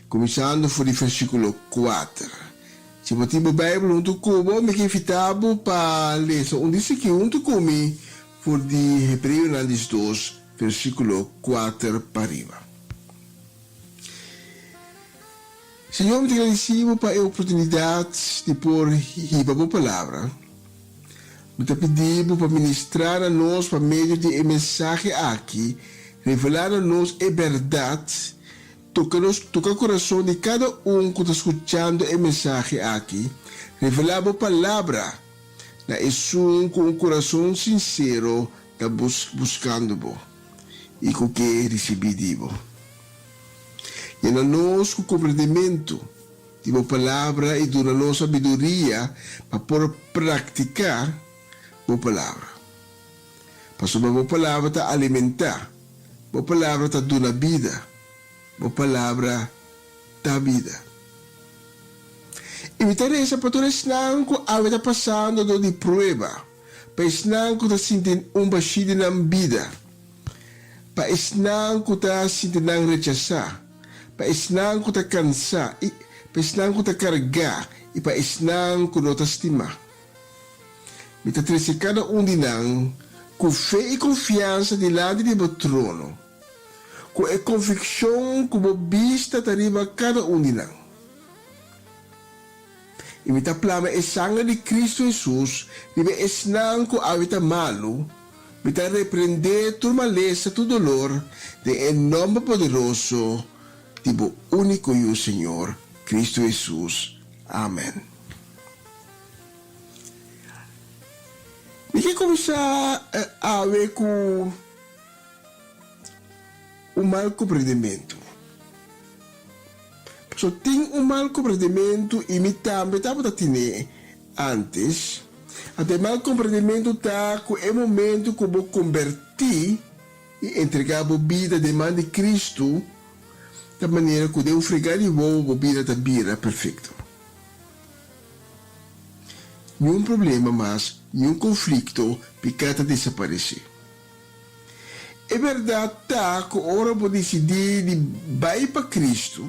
kuminsando for di versíkulo kuater. Si bo tin bo Beibel huntu ku bo, mi ke invitá bo pa lesa un di esaki huntu ku mi. for di Hebreonan 12, versíkulo 4 pa riba. Señor, mi ta gradisí bo pa e oportunidat di por hiba bo palabra. Mi ta pidi bo pa ministrá na nos pa medio di e mensahe aki, revelá na nos e bèrdat, toka nos, toka kurason di kada un ku ta skuchando e mensahe aki, revelá bo palabra na esun ku un kurason sinsero ta buskando bo i ku ke risibí di bo. Yena nos ku komprendementu di bo Palabra i duna nos sabiduria pa por praktiká bo Palabra. Pasobra bo Palabra ta alimentá, bo Palabra ta duna bida, bo Palabra ta bida. I mi ta resa pa tur esnan ku awe ta pasando dor di prueba, pa esnan ku ta sinti un bashí den nan bida, pa esnan ku ta sinti nan rechasá, pa esnan ku ta kansá i pa esnan ku ta kargá i pa esnan ku no ta stimá. Mi ta trese kada un di nan ku fe i konfiansa dilanti di bo trono, ku e konvikshon ku bo bista ta riba kada un di nan. I mi ta plama e sanger di Kristu Hesus riba esnan ku awe ta malu, mi ta reprendé tur malesa, tur dolor, den e nòmber poderoso di bo úniko Yu Señor, Kristu Hesus. Amèn. Mi ke kuminsá awe ku un mal komprendementu. Pasobra tin un mal komprendementu i mi tambe tabata tine ántes. Anto e mal komprendementu ta ku e momentu ku bo kombertí i entregá bo bida den man di Kristu, ta manera ku den un fregá di wowo bo bida ta bira perfekto. Niun problema mas, niun konflikto, piká ta desaparesé. E bèrdat ta ku ora bo disidí di bai pa Kristu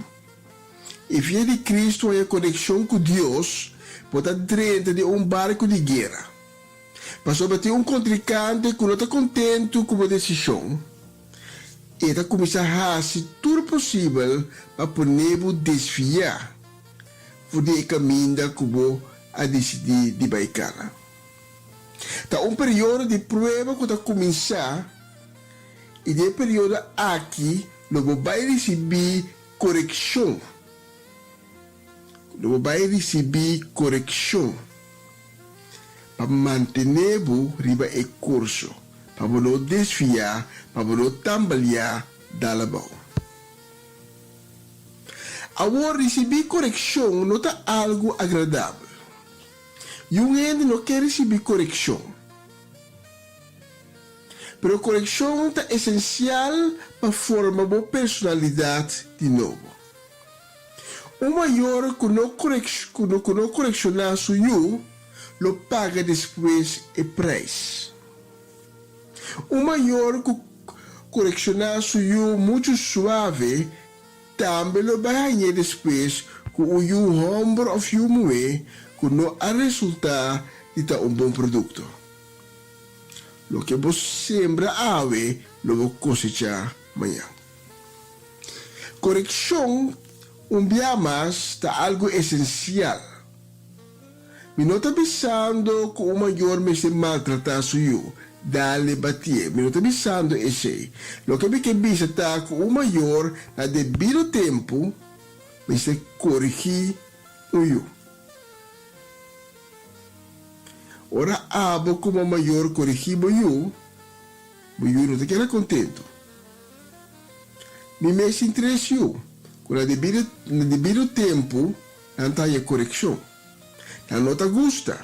i via di Kristu haña konekshon ku Dios, bo ta drenta den un barku di guera. Pasobra tin un kontrinkante ku no ta kontentu ku bo desishon i e ta kuminsá hasi tur posibel pa pone bo desviá for di e kaminda ku bo a disidí di bai kana. Ta un periodo di prueba ku ta kuminsá i den e periodo aki lo bo bai risibí korekshon. Lo bo bai risibí korekshon pa mantené bo riba e kurso, pa bo no desviá, pa bo no tambaliá dal abou. Awor, risibí korekshon no ta algu agradabel. I un hende no ke risibí korekshon. Pero korekshon ta esensial pa forma bo personalidat di nobo. Un mayor ku no ku no korekshoná su yu lo paga despues e preis. Un mayor ku korekshoná su yu muchu suave Tambe lo bai hañ'é despues ku un yu hòmber òf yu muhé ku no a resultá di ta un bon produkto. Loke bo sembra awe lo bo kosechá mañan. Korekshon, un bia mas, ta algu esensial. Mi no ta bisando ku un mayor mester maltratá su yu, dale batié. Mi no ta bisando esei. Loke mi ke bisa ta ku un mayor na debido tempu mester korigí un yu. Ora abo komo mayor korigí bo yu, bo yu no ta keda kontentu. Mi mes tin tres yu ku na debido tempu Nan ta haña korekshon. Nan no ta gusta,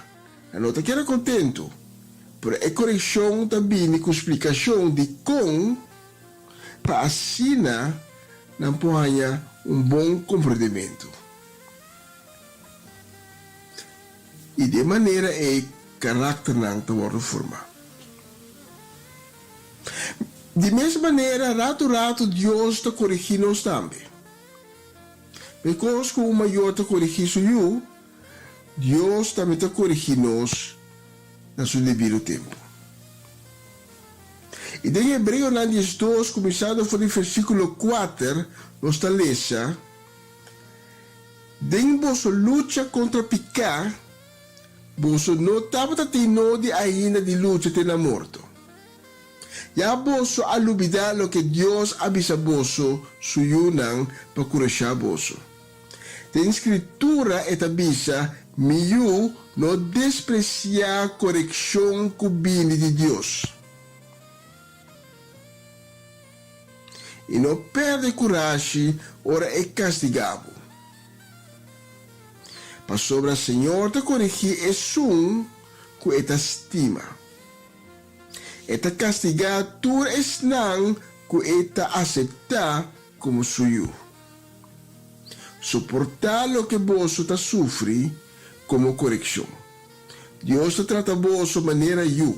nan no ta keda kontentu, pero e korekshon ta bini ku splikashon dikon pa asina nan por haña un bon komprendementu. I di e manera ei karakternan ta wòrdu formá. Di mes manera, ratu ratu Dios ta korigí nos tambe. Meskos ku un mayor ta korigí su yu, Dios tambe ta korigí nos na su debido tempu. I den Hebreonan 12, kuminsando for di versíkulo kuater, nos ta lesa, Den boso lucha kontra piká, boso no tabata tin nodi ainda di lucha te na morto. Ya boso a lubidá loke Dios a bisa boso, su yunan, pa kurashá boso. Den Skritura e ta bisa, Mi yu, no despresiá korekshon ku bini di Dios. I no pèrdè kurashi ora e kastigá bo. Pasobra Señor ta korigí esun ku e ta stima. E ta kastigá tur esnan ku e ta aseptá komo su yu. Soportá loke boso ta sufri komo korekshon. Dios ta trata boso manera yu.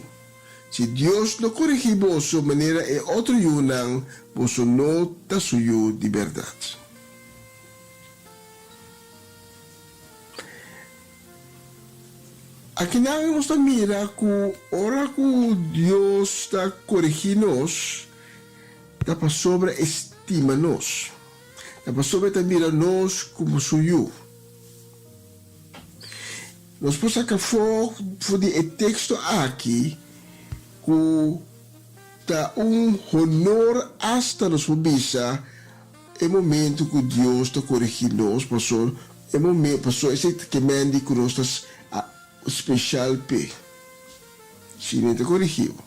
Si Dios no korigí boso manera e otro yunan, boso no ta su yu di bèrdat. Akinan nos ta mira ku ora ku Dios ta korigí nos, ta pasobra e stima nos. Ta pasobra e ta mira nos komo su yu. Nos por saka afó for di e teksto aki ku ta un honor asta nos por bisa e momento ku Dios ta korigí nos, pasobra e momen pasobra esei ta kemen di ku nos ta speshal p'e. Si no e ta korigí bo.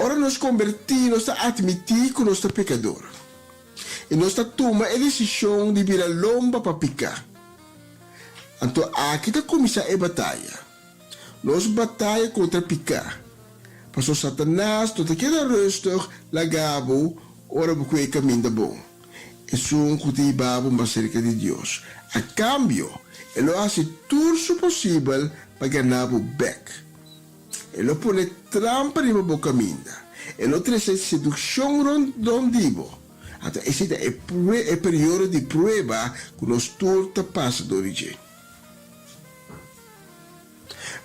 Ora nos kombertí nos ta atmití ku nos ta pekador i nos ta tuma e desishon di bira lomba pa piká. Anto aki ta kuminsá e bataya. Nos bataya kontra piká. Pasobra Satanas no ta keda rustig laga bo ora bo ku e kaminda bon, esun ku ta hiba bo mas serka di Dios. A kambio, e lo hasi tur su posibel pa gana bo bèk. E lo pone trampa riba bo kaminda. E lo trese sedukshon rondom di bo. Anto esei ta e e periodo di prueba ku nos tur ta pasa dor di dje.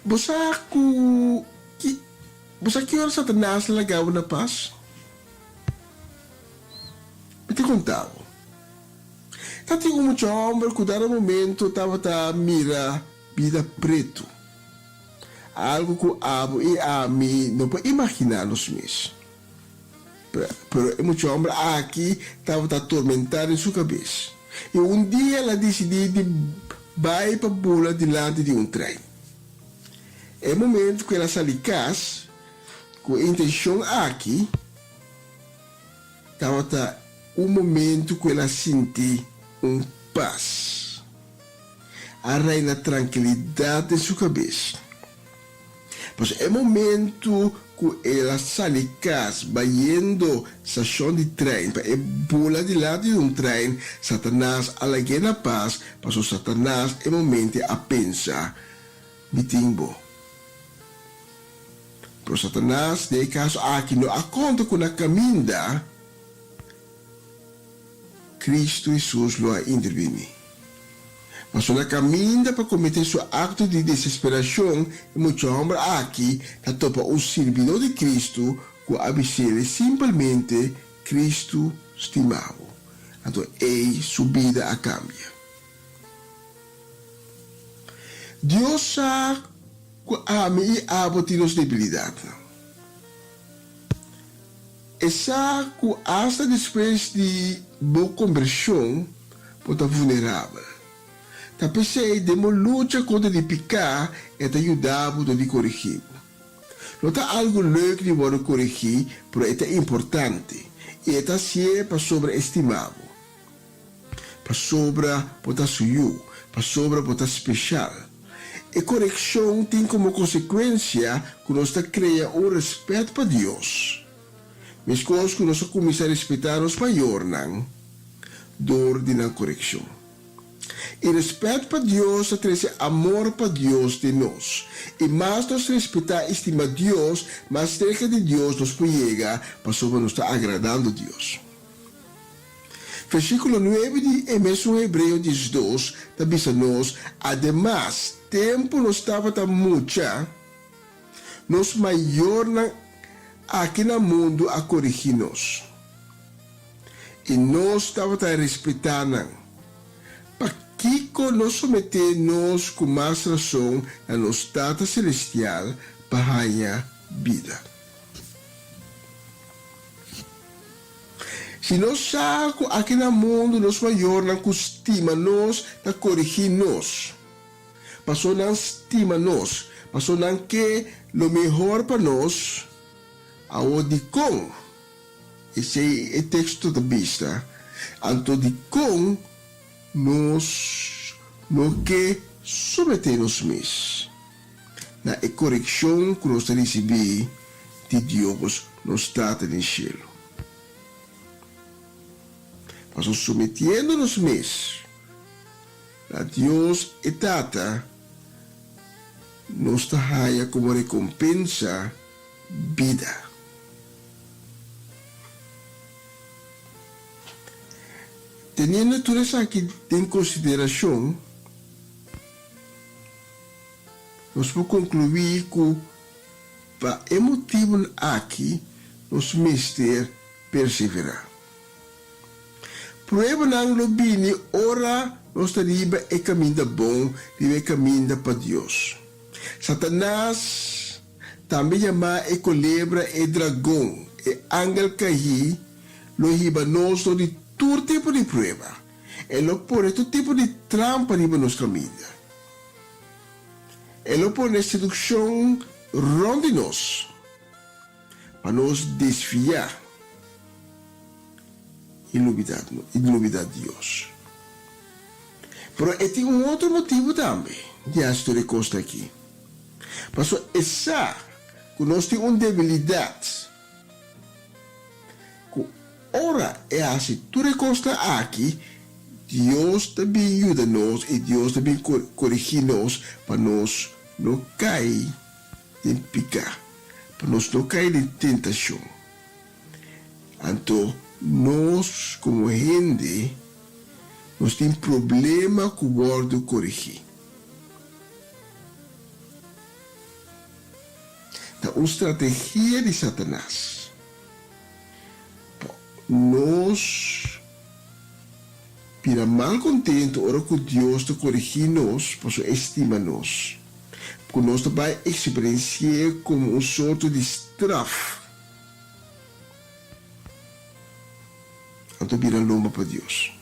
Bo sa ku ki bo sa ki ora Satanas ta laga bo na pas? Mi ta konta bo. Ta tin un mucha hòmber ku dado momento tabata mira bida pretu. Algu ku abo i ami no por imaginá nos mes. Pero e mucha hòmber aki tabata tormentá den su kabes. I un dia el a disidí di bai pa bula dilanti di un trein. E momento ku el a sali kas ku e intenshon aki, tabata un momento ku el a sinti un pas. A reina trankilidat den su kabes. Pasobra e momento ku el a sali kas bayendo stashon di trein pa e bula dilanti di un trein, Satanas a lag'é na pas, pasobra Satanas e momente a pensa, Mi tin bo. Pero Satanas den e kaso aki no a konta ku na kaminda Kristu Hesus lo a intervení. Pasobra na kaminda pa kometé su akto di desesperashon, e mucha hòmber aki ta topa un sirbidó di Kristu ku a bis'el simpelmente, Kristu stima bo. Anto ei su bida a kambia. Dios sa ku ami i abo tin nos debilidatnan. E sa ku asta despues di bo kombershon bo ta vulnerabel. Ta p'esei den bo lucha kontra di piká e ta yuda bo dor di korigí bo. No ta algu leuk di wòrdu korigí, pero e ta importante i e ta hasié pasobra e stima bo. Pasobra bo ta su yu, pasobra bo ta speshal. E korekshon tin komo konsekuensia ku nos ta krea un rèspèt pa Dios. Meskos ku nos a kuminsá respetá nos mayornan dor di nan korekshon. I rèspèt pa Dios ta trese amor pa Dios den nos. I mas nos respetá i stima Dios, mas serka di Dios nos por yega pasobra nos ta agradando Dios. Versíkulo nuebe di e mesun Hebreo 12 ta bisa nos, Ademas, tempu nos tabata mucha, nos mayornan. aki na mundu a korigí nos, i nos tabata respetá nan, pakiko no someté nos ku mas rason na nos Tata selestial pa haña bida? Si nos sa ku aki na mundu nos mayornan ku stima nos ta korigí nos, paso nan stima nos, paso nan ke lo mehor pa nos, awor dikon? Esei e teksto ta bisa. Anto dikon nos no ke someté nos mes na e korekshon ku nos ta risibí di Dios, nos Tata den shelu? Pasobra sometiendo nos mes na Dios e Tata, nos ta haña komo rekompensa bida. Teniendo tur esaki den konsiderashon, nos por konkluí ku pa e motibunan aki nos mester perseverá. Pruebanan lo bini ora nos ta riba e kaminda bon, riba e kaminda pa Dios. Satanas, tambe yamá e kolebra, e dragon, e angel kaí, lo hiba nos dor di tur tipo di prueba. E lo pone tur tipo di trampa riba nos kaminda. E lo pone sedukshon rònt di nos pa nos desviá i lubidá Dios. Pero e tin un otro motibu tambe di hasi tur e kosnan akí. Pasobra e sa ku nos tin un debilidat ku ora e hasi tur e kosnan akí, Dios ta bin yuda nos i Dios ta bin korigí nos pa nos no kai den piká, pa nos no kai den tentashon. Anto nos komo hende nos tin problema ku wòrdu korigí. Ta un strategia di Satanas pa nos bira malkontentu ora ku Dios ta korigí nos pasobra e stima nos, ku nos ta bai eksperensi'é komo un sorto di straf. Anto bira lomba pa Dios.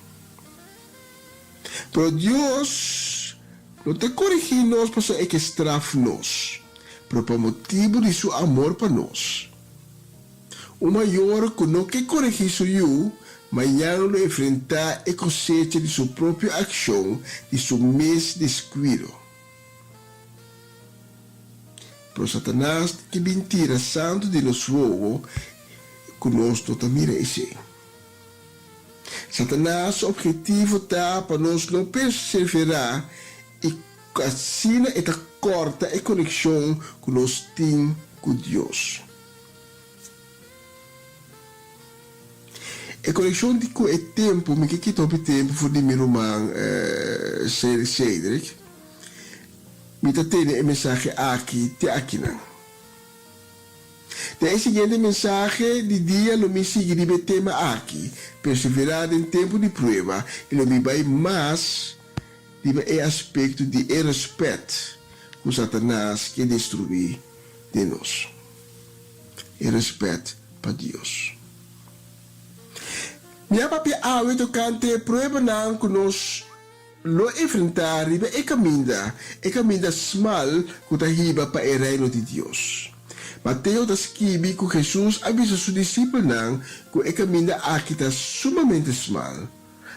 Pero Dios no ta korigí nos pasobra e ke straf nos, pero pa motibu di su amor pa nos. Un mayor ku no ke korigí su yu, mañan lo enfrentá e kosecha di su propio akshon di su mes deskuido. Pero Satanas ke bin tira santu di nos wowo ku nos no ta mira esei. Satanas su obhetivo ta pa nos no perseverá i asina e ta kòrta e konekshon ku nos tin ku Dios. E konekshon di ku e tempu, mi ke kita hopi tempu for di mi ruman Cedric, mi ta tene e mensahe aki te akinan. Den e siguiente mensahe di dia lo mi sigui riba e tema aki, Perseverá den tempu di prueba, i lo mi bai mas riba e aspekto di e rèspèt ku Satanas ke destruí den nos. E rèspèt pa Dios. Mi a papia awe tokante e pruebanan ku nos lo enfrentá riba e kaminda, e kaminda smal ku ta hiba pa e Reino di Dios. Mateo ta skibi ku Hesus a bisa su disipelnan ku e kaminda aki ta sumamente smal,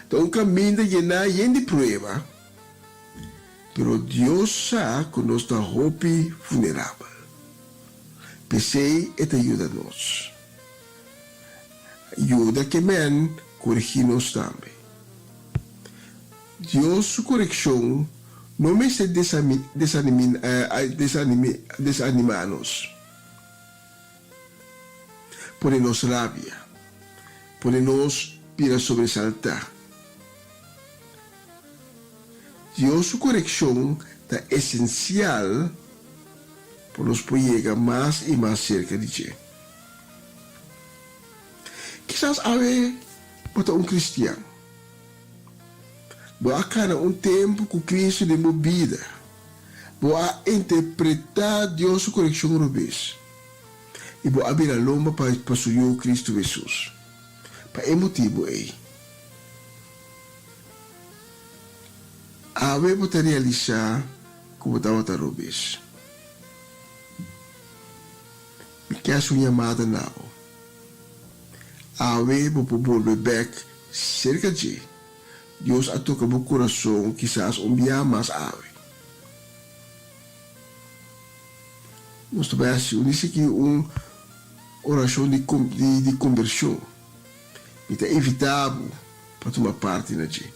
ta un kaminda yená yen di prueba. Pero Dios sa ku nos ta hopi vulnerabel. P'esei e ta yuda nos. Yuda ke men korigí nos tambe. Dios su korekshon no mester desanimá nos, pone nos rabia, pone nos bira sobresaltá. Dios su korekshon ta esensial pa nos por yega mas i mas serka di dje. Kisas awe bo ta un kristian. Bo a kana un tempu ku Kristu den bo bida. Bo a interpretá Dios su korekshon robes i bo a bira lomba pa pa su Yu Kristu Hesus. Pa e motibu ei, awe bo ta realisá ku bo tabata robes. Mi ke hasi un yamada na bo. Awe bo por bolbe bek serka dje. Dios a toka bo kurason kisas un bia mas awe. Nos ta bai hasi un esaki un orashon di di kombershon. Mi ta invitá bo pa tuma parti na dje.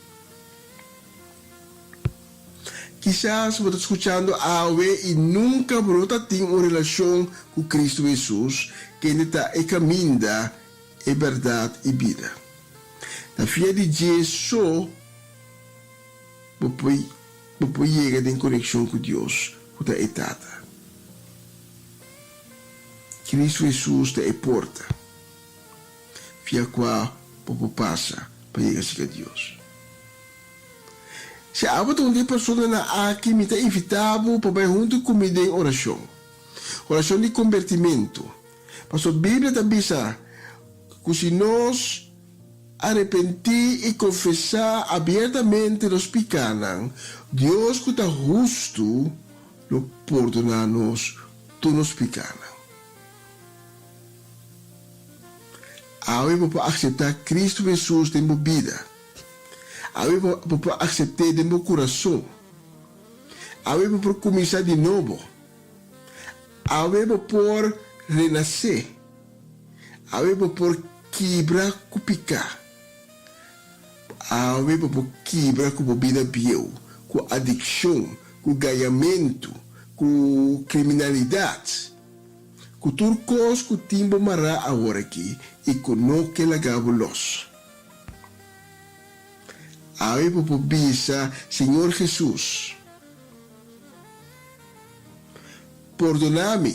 Kisas bo ta skuchando awe i nunka bo no ta tin un relashon ku Kristu Hesus, kende ta e kaminda, e bèrdat i bida. Ta via di dje so bo por bo por yega den konekshon ku Dios, ku ta e Tata. Kristu Hesus ta e porta via kua bo por pasa pa yega serka Dios. Si abo ta un di e personanan aki, mi ta invitá bo pa bai huntu ku mi den orashon, orashon di kombertimentu. Pasobra Biblia ta bisa ku si nos arepentí i konfesá abiertamente nos pikánan, Dios ku ta hustu lo pordoná nos tur nos pikánan. Awe bo por akseptá Kristu Hesus den bo bida. Awe bo por aksept'é den bo kurason. Awe bo por kuminsá di nobo. Awe bo por renasé. Awe bo por kibra ku piká. Awe bo por kibra ku bo bida bieu, ku adikshon, ku gañamentu, ku kriminalidat, ku tur kos ku tin bo mará aworakí i ku no ke laga bo lòs. Awe bo por bisa, Señor Hesus, pordoná mi.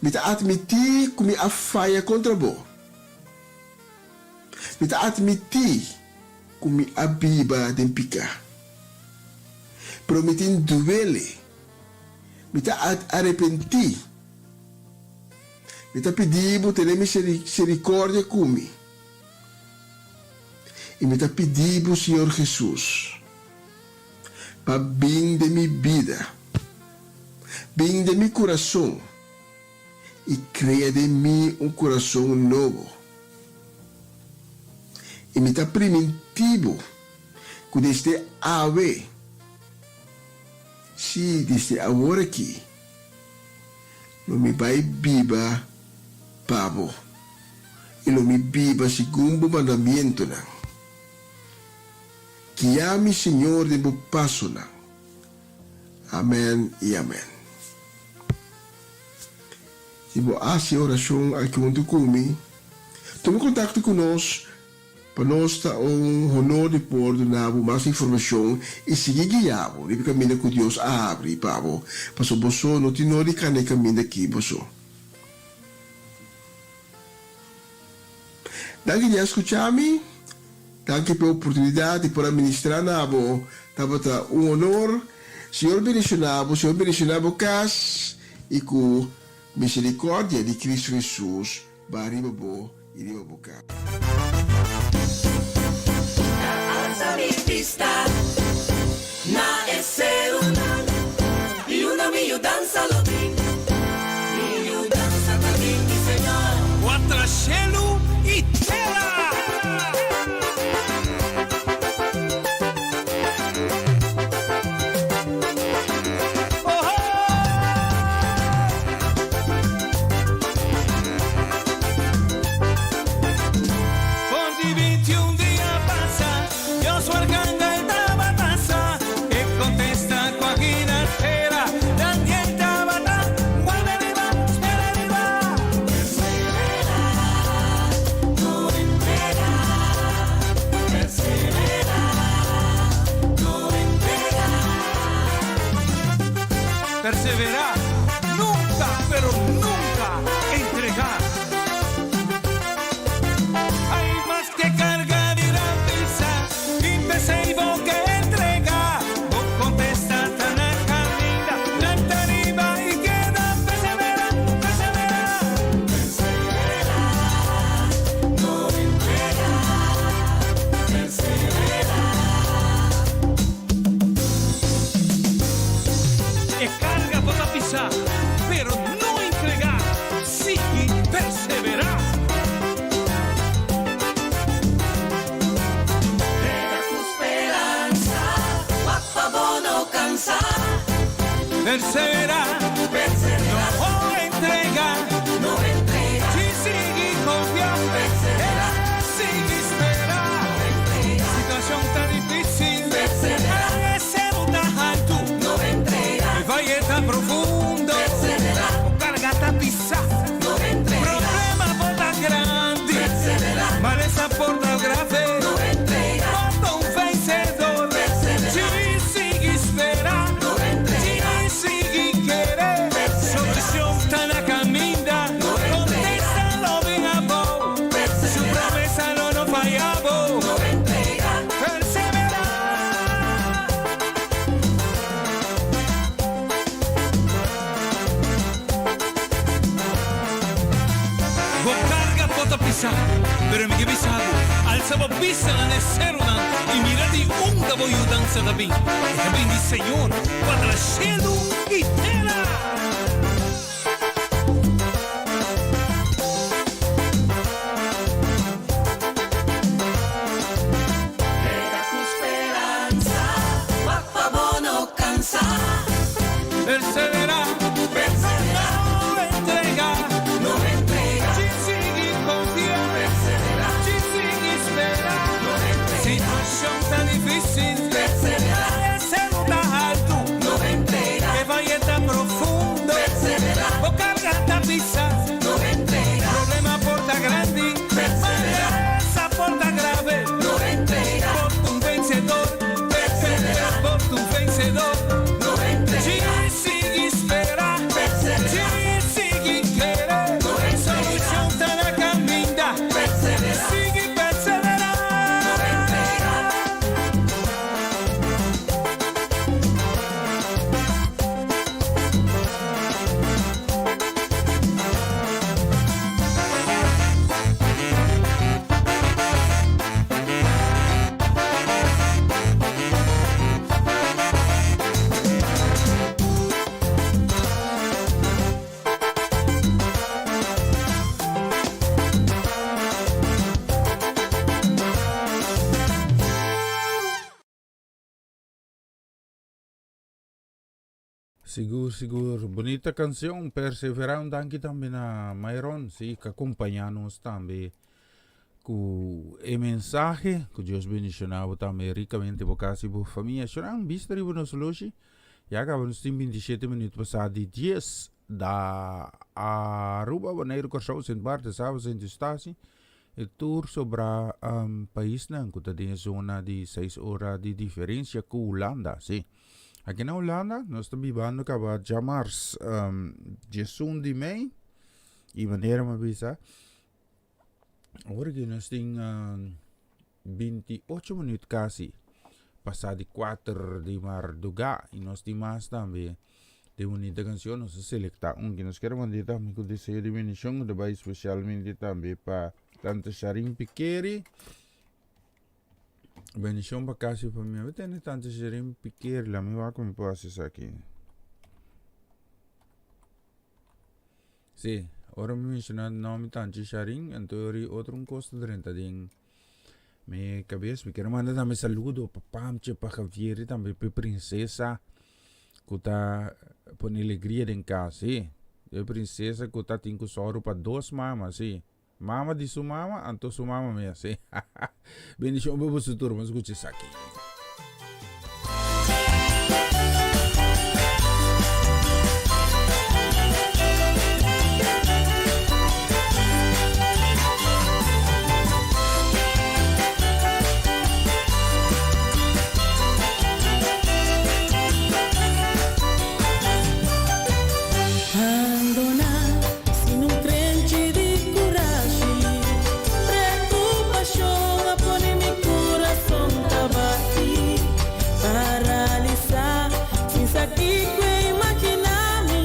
Mi ta atmití ku mi a faya kontra bo. Mi ta atmití ku mi a biba den piká. Pero mi tin duele. Mi ta arepentí. Mi ta pidi bo tene miserikòrdia ku mi. I mi ta pidi bo, Señor Hesus, pa bin den mi bida, bin den mi kurason i krea den mi un kurason nobo. I mi ta primintí bo ku desde awe, sí, desde awor aki, lo mi bai biba pa bo i lo mi biba segun bo mandamientonan. Guia mi, Señor, den bo pasonan. Amen i amen. Si bo hasi e orashon aki huntu ku mi, tuma kontakto ku nos pa nos ta un honor di por duna bo mas informashon i sigui guia bo riba e kaminda ku Dios a habri pa bo, pasobra bo so no tin nodi kana e kaminda aki bo so. Danki di a skucha mi. Danki pa e oportunidat di por a ministrá na bo. Tabata un honor. Señor bendishoná bo, Señor bendishoná bo kas i ku miserikordia di Kristu Hesus ba riba bo i riba bo kas. Ta alsa mi bista na e serunan i unda mi yudansa lo bin. Mi yudansa ta bin di Señor. Cuatra shelu i tera. For di bintiun dia pasa, Dios su arcangel tabata sa e contesta cu a gina spera. Daniel tabata guarda riba, spera riba. Perseverá. Perseverá, no entregá, Si sigui konfia, sigui spera. Situashon ta difísil, e seru ta haltu, e vaye ta profundo, bo karga ta pisá, problema por ta grandi, malesa por ta grave, bo ta un vensedor. Si sigui spera, si sigui kere, solushon ta na kaminda, kontesta lo bin abou, su promesa lo no faya bo. Perseverá. Bo karga por ta pisá, pero mi ke bisa bo, alsa bo bistanan e serunan i mira di unda bo yudansa ta bin. E ta bin di Señor, ku a traha shelu i tera. Perseverá, no entregá, si sigui konfia, si sigui spera. Situashon ta difísil, e seru ta haltu, e vaye ta profundo, bo karga ta pisá, problema por ta grandi, malesa por ta grave, bo ta un vensedor, bo ta un vensedor. Si sigui spera, si sigui kere, solushon ta na kaminda, sigui perseverá. Sigur, sigur. Bunita canción, Perseverá. Un danki tambe na Myron, sí, que acompaña nos tambe cu e mensahe. Cu Dios bendiciona bo tambe ricamente, bo casa y bo famia. Shonan, bista riba nos loshi. Ya caba nos tin 27 minuut pasá di 10 da Aruba, Boneiru, Kòrsou, Sint Maarten, Saba, Sint Eustatius. E tur sobrá um, paisnan ku ta den e zona di 6 ora di diferensia ku Hulanda, sí. Aki na Hulanda nos ta bibando kaba djamars um, 11 di mei i manera mi a bisa ora ki nos tin um, 28 minuut kasi pasá di 4 di mardugá i nos tin mas tambe de bunita canción nos a selecta un ki nos kier manda tambe ku deseo di bendición ku ta bai especialmente tambe pa tante Sharin Pikeri bendición pa kasi famia mi tende tante Sharin Pikeri la mi wak mi por hasi esaki sí ora mi menciona nomber tante Sharin anto ori otro un kos ta drenta den Mi cabes, mi quiero manda tambe saludo pa Pamche, pa Javier y tambe pa Princesa cu ta pone alegria den cas, sí. E princesa cu ta tin cu soru pa dos mama, sí. Mama di su mama, anto su mama mes, sí. Bendicion pa boso tur, nos escucha esaki. Bandoná sin un krenchi di kurashi. Preokupashon a pone mi kurason ta bati. Paralisá sin sa kiko e imaginá mi.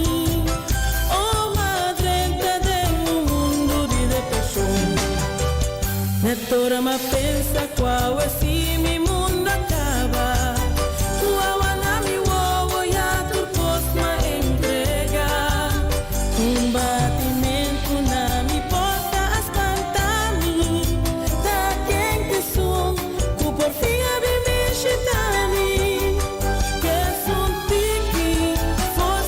Oh m'a drenta den un mundu di depreshon. Net ora m'a pensa ku awe si mi mundu a kaba. Ku awa na mi wowo ya tur kos m'a entrega. Un batimentu na mi porta a spanta mi. Ta ken t'esun ku por fin a bin bishita mi? Kes un tiki forsa.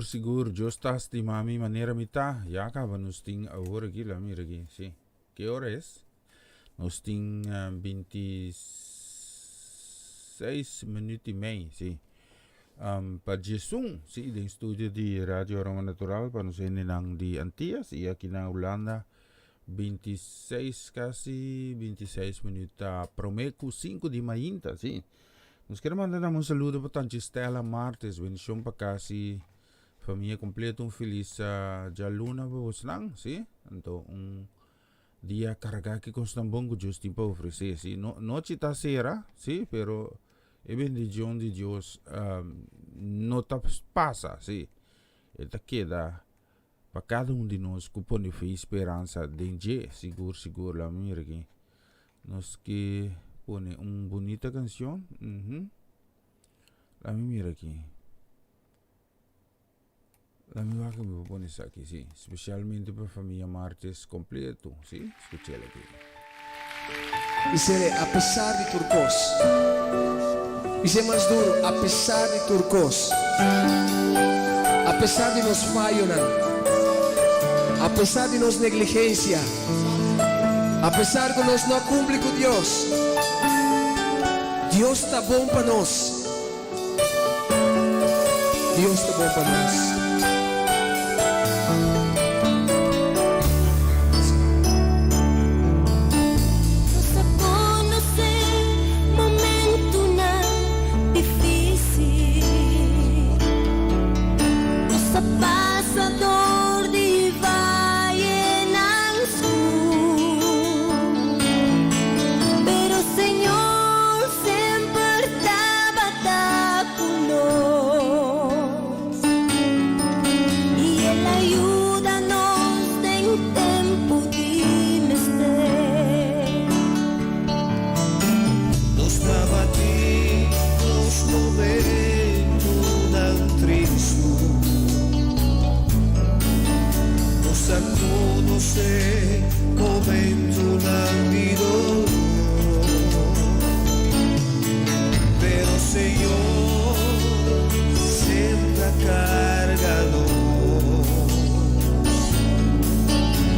sigur, Dios ta stima mi manera mi ta. Ya caba nos tin awor aki, la mira aki, si. Ke ora es? Nos tin 26 minuut y mei, si. Pa djesun, si, den studio di Radio Aroma Natural pa nos hendenan di Antillas y aki na Hulanda 26 casi 26 minuut ta prome cu 5 di mainta, si. Nos quiere manda un saludo pa Tanchi Stella Martes, bendicion pa casi famia completo, un feliz djaluna pa bosnan, si. Anto un dia carga ki cosnan bon cu Dios tin pa ofrece, si. No, nochi ta cera, si, pero e bendicion di Dios no ta pasa, si. E ta keda pa cada un di nos cu pone fe y speransa den dje, sigur, sigur. Laat me mira aki. Nos ke pone un bunita cancion. Laat me mira aki. Laat me wak mi por pone esaki, si. Specialmente pa familia Martes completo, si. Escuchel aki. Bisele, apesar di tur kos. Bis'é mas duru, apesar di tur kos. Apesar di nos fayonan. Apesar di nos negligensia. Apesar ku nos no a kumpli ku Dios. Dios ta bon pa nos. Dios ta bon pa nos. Nos a conoce momentonan dificil. Nos a pasa door di vayenan scur. Pero Señor semper tabata cu nos. Y El a yuda nos den tempo di mester. Nos tabatin nos momentunan tristu. Nos a konosé momentunan di doló. Pero Señor semper a karga nos.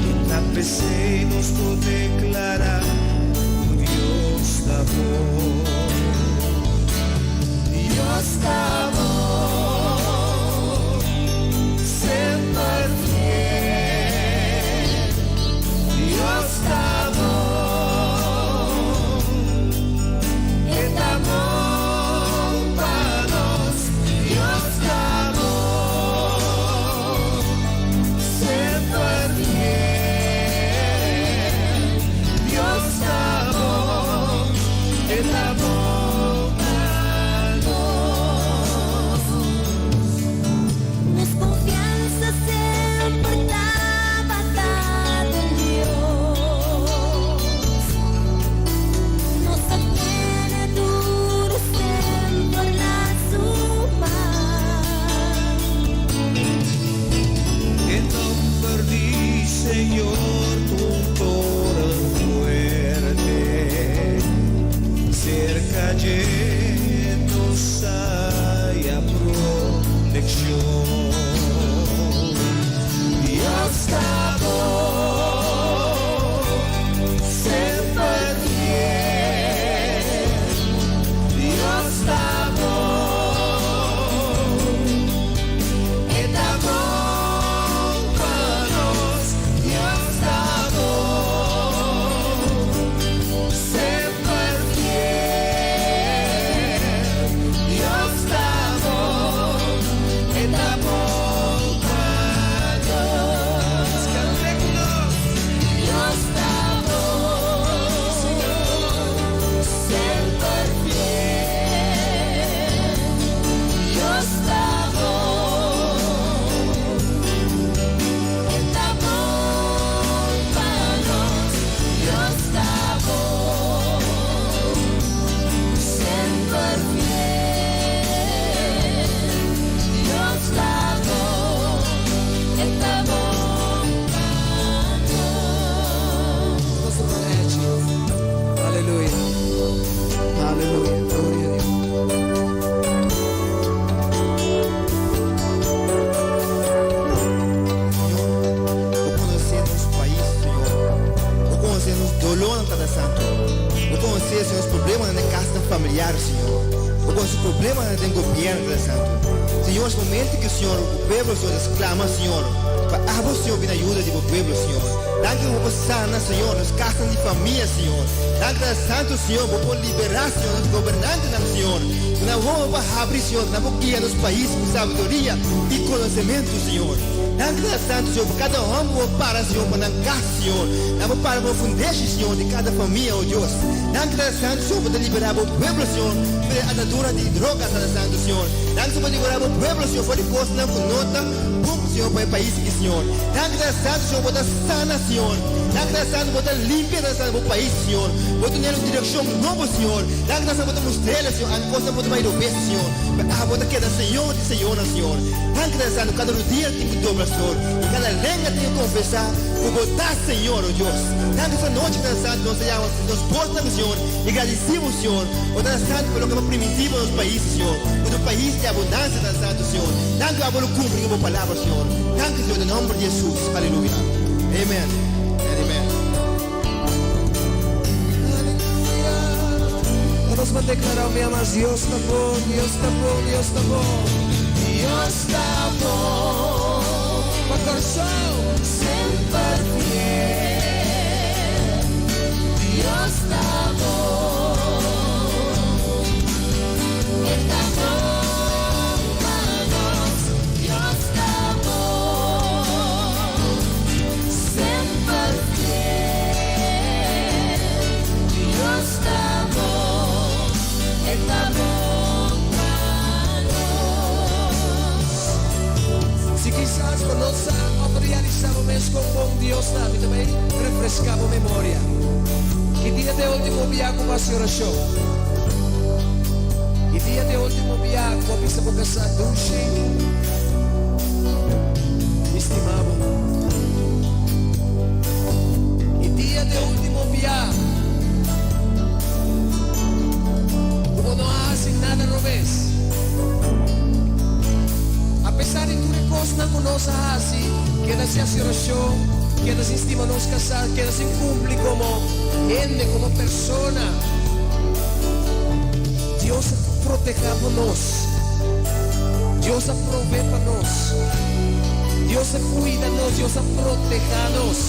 I ta p'esei nos por deklará ku Dios ta bon. Dios ta bon, semper fiel. Dios ta bon, E ta bon pa nos. Dios ta bon, semper fiel. Dios ta bon, E ta bon pa nos. Nos confianza semper tabata den Dios. Nos a tene duro semper na su man. E nomber di Señor ta un toren fuerte. Serka dje nos ta haya protekshon. Dios ta bon, semper fiel. Dios ta bon, E ta bon pa nos. Dios ta bon, semper fiel. Dios ta bon, E ta bon pa nos. familiar, Señor. Bo conoce problemanan den gobierno, Tata Santo. Señor, es momento cu, Señor, bo pueblo, Señor, ta sclama, Señor, pa abo, Señor, bini ayuda di bo pueblo, Señor. Danki cu bo por sana, Señor, nos casnan di famia, Señor. Danki, Tata Santo, Señor, bo por libera, Señor, nos gobernantenan, Señor. Cu nan wowo por habri, Señor, nan por guia nos pais cu sabiduria y conocemento, Señor. Danki, Tata Santo, Señor, pa cada homber cu bo para, Señor, pa nan cas, Señor. Nan por para bo fundeshi, Señor, di cada famia, oh Dios. Danki, Tata Santo, Señor, bo ta liberá bo pueblo, Señor, for di atadura di droga, Tata Santo, Señor. Danki, Señor, bo liberá bo pueblo, Señor, for di kosnan ku no ta bon, Señor, pa e pais aki, Señor. Danki, Tata Santo, Señor, bo ta sana, Señor. Danki, Tata Santo, bo ta limpia, Tata Santo, bo pais, Señor. Bo ta dun'el un direkshon nobo, Señor. Danki, Tata Santo, bo ta mustr'el, Señor, anke kosnan por ta bai robes, Señor. Pero abo ta keda Señor di señornan, Señor. Danki, Tata Santo, kada rudia tin ku dobla, Señor, i kada lenga tin ku konfesá ku bo ta Señor, o Dios. Danki esta nochi, Tata Santo, nos ta yama nos bosnan, Señor, i gradisí bo, Señor, o Tata Santo, pa loke bo a primintí pa nos pais, Señor, ku ta un pais di abundansia, Tata Santo, Señor. Danki abo lo kumpli ku bo palabra, Señor. Danki, Señor, den nomber di Jesus. Aleluya. Amen and amen. Aleluya. Nos ban declara un bia mas, Dios ta bon, Dios ta bon, Dios ta bon. Dios ta bon. Pa Kòrsou. Semper fiel. Dios ta bon. E ta bon pa nos. Dios ta bon. Semper fiel. Dios ta bon. E ta bon pa nos. Si kisas bo no sa òf realisá bo mes kon bon Dios ta, mi ta bai refreská bo memoria. Ki dia ta e último bia ku bo hasi orashon? Ki dia ta e último bia ku bo a bisa bo kasá, Dushi, mi stima bo? Ki dia ta e último bia ku bo no a hasi nada robes? Apesar di tur e kosnan ku nos a hasi, keda sin hasi orashon, keda sin stima nos kasá, keda sin kumpli komo hende, komo persona, Dios a protehá pa nos. Dios a provee pa nos. Dios a kuida nos. Dios a protehá nos.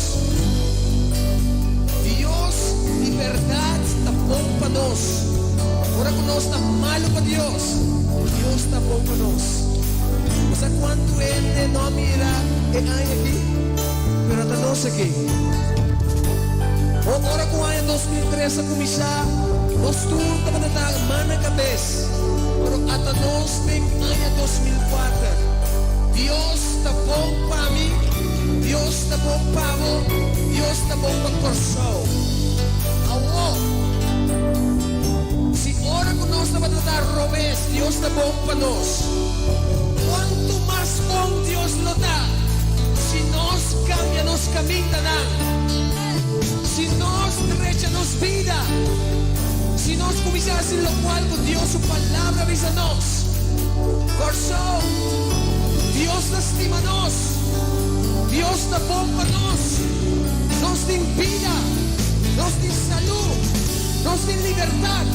Dios di bèrdat ta bon pa nos. Ora ku nos ta malu pa Dios, Dios ta bon pa nos. Bo sa kuantu hende no a mira e aña aki? Pero ta nos aki. O ora ku aña 2003 a kuminsá, nos tur tabata ta man na kabes. Pero ata nos den aña 2004. Dios ta bon pa mi, Dios ta bon pa bo, Dios ta bon pa Kòrsou. Awor, si ora ku nos tabata ta robes, Dios ta bon pa nos, kuantu mas bon Dios lo ta si nos kambia nos kamindanan, si nos drecha nos bida, si nos kuminsá hasi lokual ku Dios su Palabra bisa nos. Kòrsou, Dios ta stima nos. Dios ta bon pa nos. Nos tin bida. Nos tin salú. Nos tin libertat.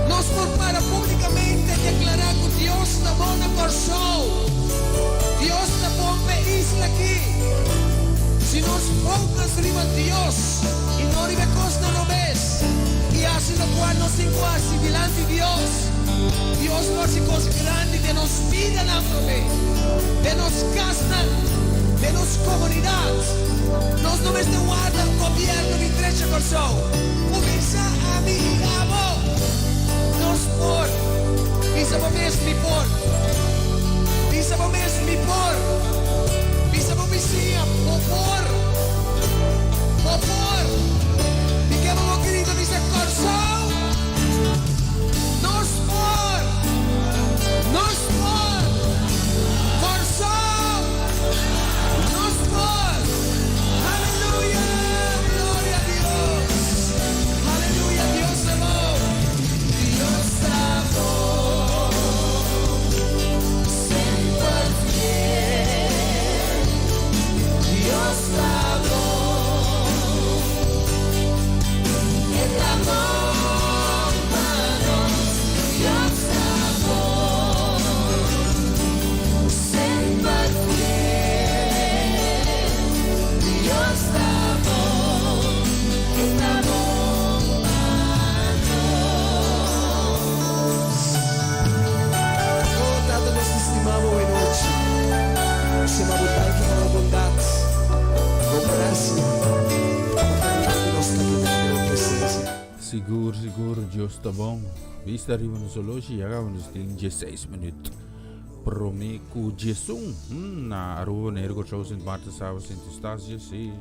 Nos por para públikamente deklará ku Dios ta bon na Kòrsou. Dios ta bon p'e isla akí. Si nos focus riba Dios i no riba e kosnan robes i hasi lokual nos tin ku hasi dilanti Dios, Dios lo hasi kos grandi den nos bidanan promé, den nos kasnan, den nos komunidat. Nos no mester warda gobièrnu bin drecha Kòrsou. Kuminsá ami i abo. Nos por. Bisa bo mes, Mi por. Bisa bo mes, Mi por. Bisa bo bisiña, Bo por. Bo por. Mi ke pa bo grita bisa, Kòrsou! Nos por! Nos por! Kòrsou! Nos por! Aleluya! Gloria a Dios! Aleluya! Dios ta bon! Dios ta bon. Bista riba nos oloshi, ya caba nos tin 16 minuut. Prome cu 11. Na Aruba, Bonaire, Curaçao, Sint Maarten, Saba, Sint Eustatius, sí.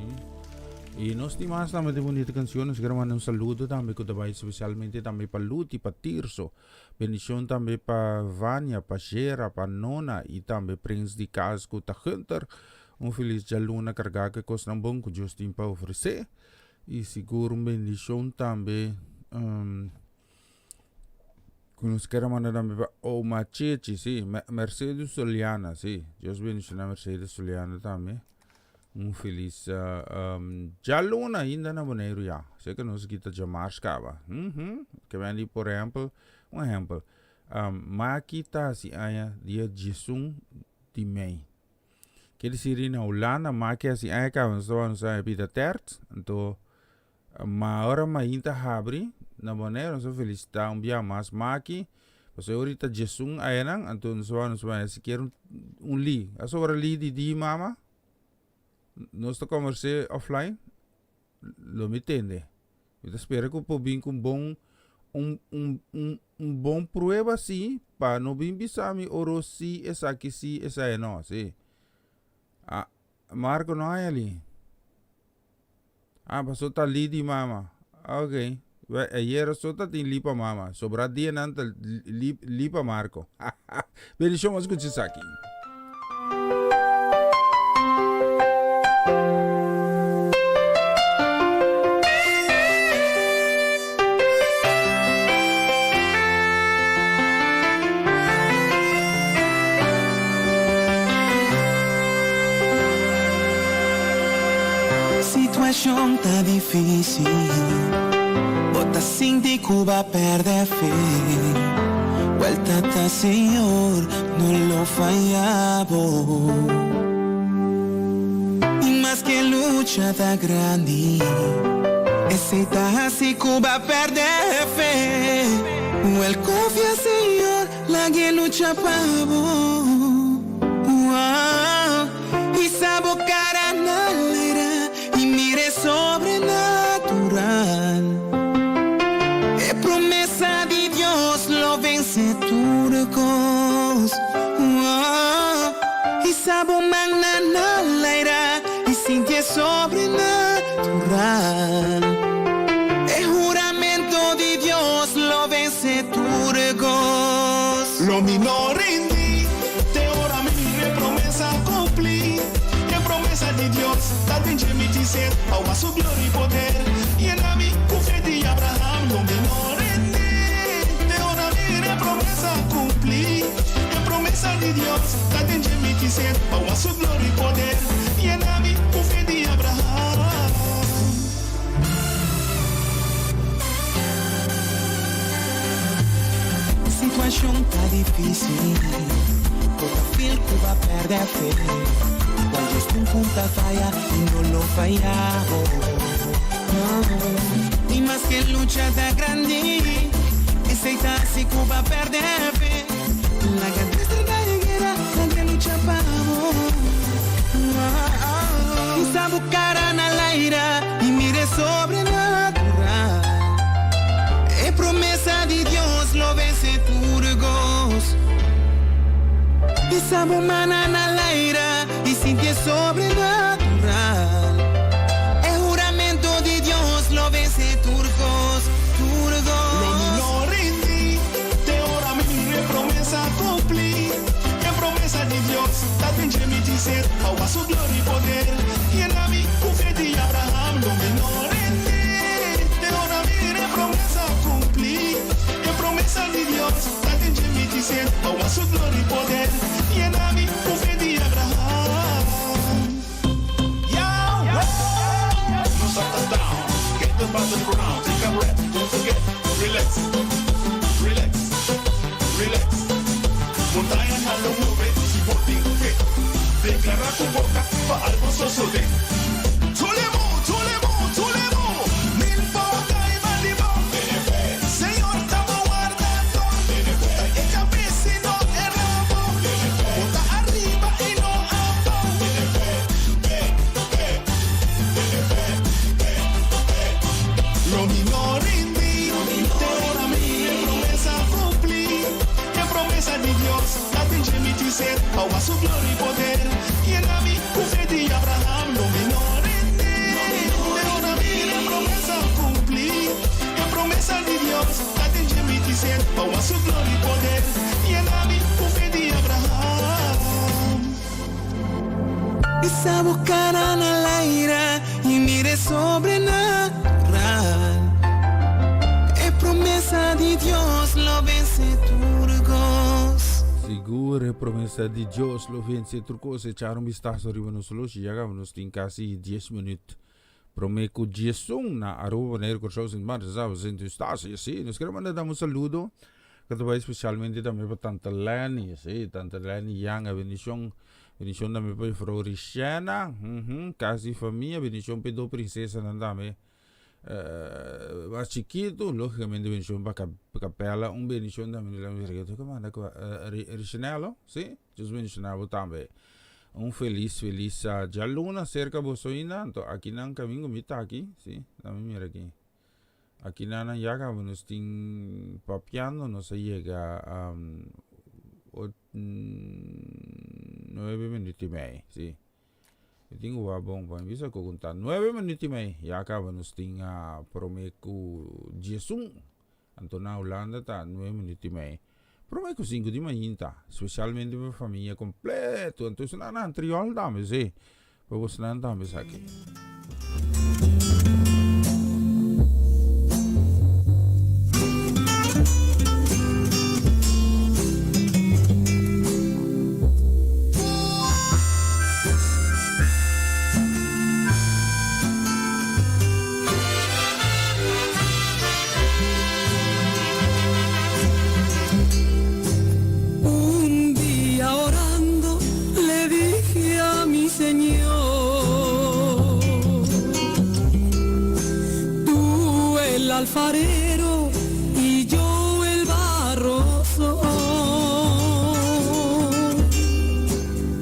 Y nos tin mas tambe de bonita canción. Nos quiero mandar un saludo tambe cu ta bay especialmente tambe pa Luti, pa Tirso. Bendicion tambe pa Vania, pa Gera, pa Nona y tambe Prins di cas cu ta Hunter. Un feliz djaluna carga cu e cosnan bon cu Dios tin pa ofrece. Y sigur un bendicion tambe um, cu nos quier manda tambe pa Oma Chechi, sí, Mercedes Soliana, sí. Dios bendiciona Mercedes Soliana tambe. Un feliz uh, um, djaluna ainda na Boneiru ya. Sé que nos kita djamars caba. Que ven por ejemplo, un ejemplo. Um, maki ta hasi aña dia 11 di mei. Ke disir na Hulanda maki hasi aña caba nos tabata nos a pida tert. Anto ma ora mainta habri na Boneiru nos a felicita un bia mas maki. Pasobra ahorita 11 añanan anto nos tabata nos a sikiera un li. A sobra li di di mama. Nos ta conversé offline. Lo mi tende. Mi ta spera ku por bin ku un bon un un un un bon prueba si pa no bin bisa mi oro si esaki si esaya no si. Ah Marco no hay ali. Ah paso ta li di mama. Ok. Ayer so ta tin li pa mama. Sobra dianan ta li li pa Marco. Bendición mas escucha esaki. Situacion ta dificil, bo ta sinti cu bo a perde fe. Wel Tata Señor no lo faya bo. Y maske lucha ta grandi, esey ta haci cu bo a perde fe. Wel confia Señor, lag'e lucha pa bo. Hisa bo cara na laira y mira e sobrenatural. E promesa di Dios lo vence tur cos. Hisa bo mannan na laira y sinti e sobrenatural. E huramento di Dios lo vence tur cos. Lo mi no rindi te ora mi mira e promesa cumpli. E promesa di Dios ta den dje mi tin sed pa wak su gloria y poder. Yena mi cu fe di Abraham. Lo mi no rindi te ora mi mira e promesa cumpli. E promesa di Dios ta den dje mi tin sed pa wak su gloria y poder. Yena mi cu fe di Abraham. Situashon ta difísil, bo ta feel ku bo a pèrdè fe. Wan Dios nunca ta faya i no lo faya bo. I maske lucha ta grandi, esei ta hasi ku bo a pèrdè fe. Laga Dios trata e guera, laga e lucha pa bo. Hisa bo kara na laira i mira e sobrenatural. E promesa di Dios lo vence tur cos. Hisa bo mana na laira i sinti e sobrenatural. E huramento di Dios lo vence tur cos, tur cos. Lo mi no rindi te ora mi mira e promesa cumpli. E promesa di Dios ta den dje mi tin sed pa wak su gloria i poder. Yena mi cu fe di Abraham. Lo mi no rindi te ora mi mira e promesa cumpli. E promesa di Dios ta den dje mi tin sed pa wak su gloria i poder. Yena mi cu fe di Abraham. Yahweh! No stop down, get up on the ground, take a breath, don't forget, relax, relax, relax. Montañanan lo move si bo tin fe. Declara cu boca pa algo sosode. Tulemo, tulemo, tulemo, Nin por cay bandi bo. Señor ta bo wardador. Bo ta e cabes y no e rabo. Bo ta ariba y no abou. Lo mi no rindi, te ora mi ser Pa su gloria i poder Yena mi ku fe di Abraham Lo mi no rindi Te ora mira e promesa kumpli E promesa di Dios ta den dje mi tin ser Pa su gloria i poder Yena mi ku fe di Abraham. Bisa bo cara na laira y mira e sobrenatural. E promesa di Dios lo vence tur cos. Sigur e promesa di Dios lo vence tur cos. Echar un vistazo riba nos loshi. Ya caba nos tin casi 10 minuut prome cu 11 na Aruba, Bonaire, Curaçao, Sint Maarten, Saba, Sint Eustatius. Sí, nos quiere manda un saludo que ta bai especialmente tambe pa Tante Lenny. Sí, Tante Lenny Yanga, bendicion. Bendicion tambe pa juffrouw Richena, casi famia. Bendicion pa e dos princesanan tambe. Mas chikitu, logicamente bendicion pa Capella. Un bendicion tambe di la misericordia. Ke manda ku Richenelo, sí? Dios bendiciona bo tambe. Un felis, felis djaluna cerca boso ainda. Anto akinan camingo mi ta aki, sí? Dame mira aki. Aki nan nan ya caba nos tin papiando nos a yega nuebe minuut y mei si mi tin cu wak bon pa mi bisa cu ta nuebe minuut y mei ya caba nos tin prome cu diesun anto na Hulanda ta nuebe minuut y mei prome cu sinku di mainta specialmente pa famia completo anto esnan nan triol tambe si. Pa bosnan tambe esaki. Un dia orando le dije a mi Señor, Tú el alfarero y yo el barro soy.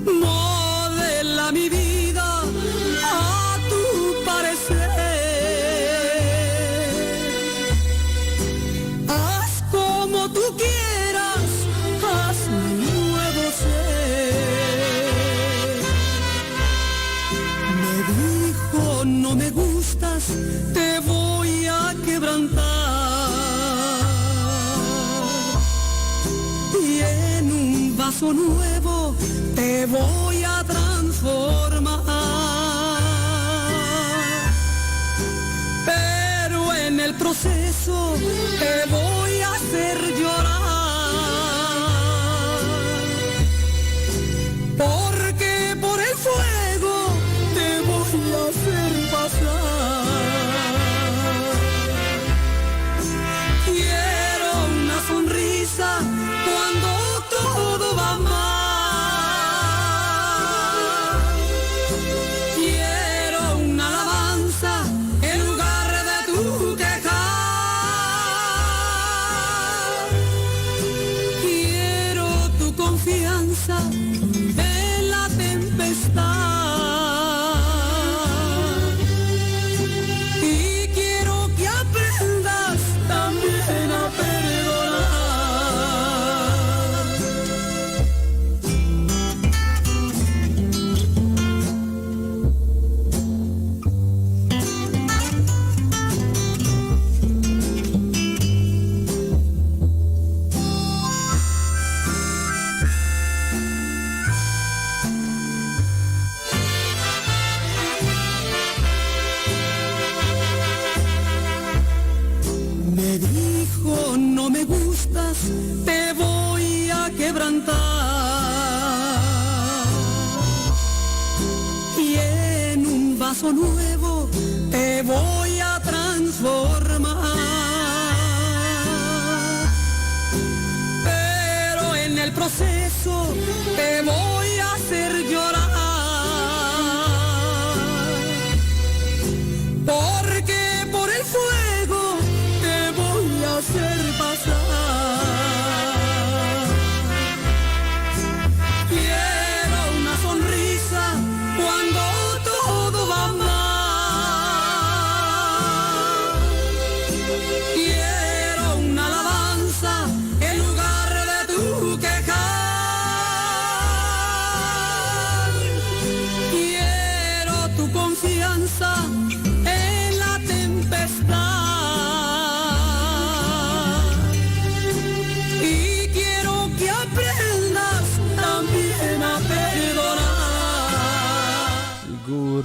Modela mi vida a tu parecer. Haz como tú quieras, haz mi nuevo ser. Me dijo, no me gustas, te voy a quebrantar. Y en un vaso nuevo te voy a transformar. Pero en el proceso te voy a hacer llorar. Porque por el fuego te voy a hacer pasar. Quiero una sonrisa cuando todo va mal. Quiero una alabanza en lugar de tu quejar. Quiero tu confianza en la tempestad. Y quiero que aprendas también a perdonar. Me dijo, no me gustas, te voy a quebrantar. Y en un vaso nuevo te voy a transformar. Pero en el proceso te voy a hacer llorar. Porque por el fuego te voy a hacer pasar. Quiero una sonrisa cuando todo va mal. Quiero una alabanza en lugar de tu quejar.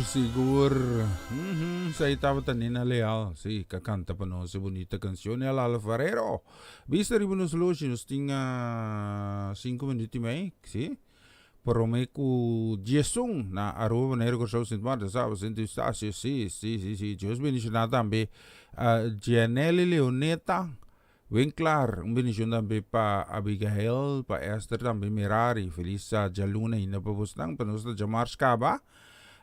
Sigur, sigur. Mm Esei tabata Nina Leal, sí, ka kanta pa nos e bunita kanshon El Alfarero. Bista riba nos loshi, nos tin 5 minuut i mei, sí. Prome ku 11 na Aruba, Bonaire, Kòrsou, Sint Maarten, Saba, Sint Eustatius, sí, sí, sí, sí. Dios bendishoná tambe Gianelli Leoneta. Winklaar, un bendishon tambe pa Abigail, pa Esther tambe Merari. Felis djaluna ainda pa bosnan, pa nos ta djamars kaba.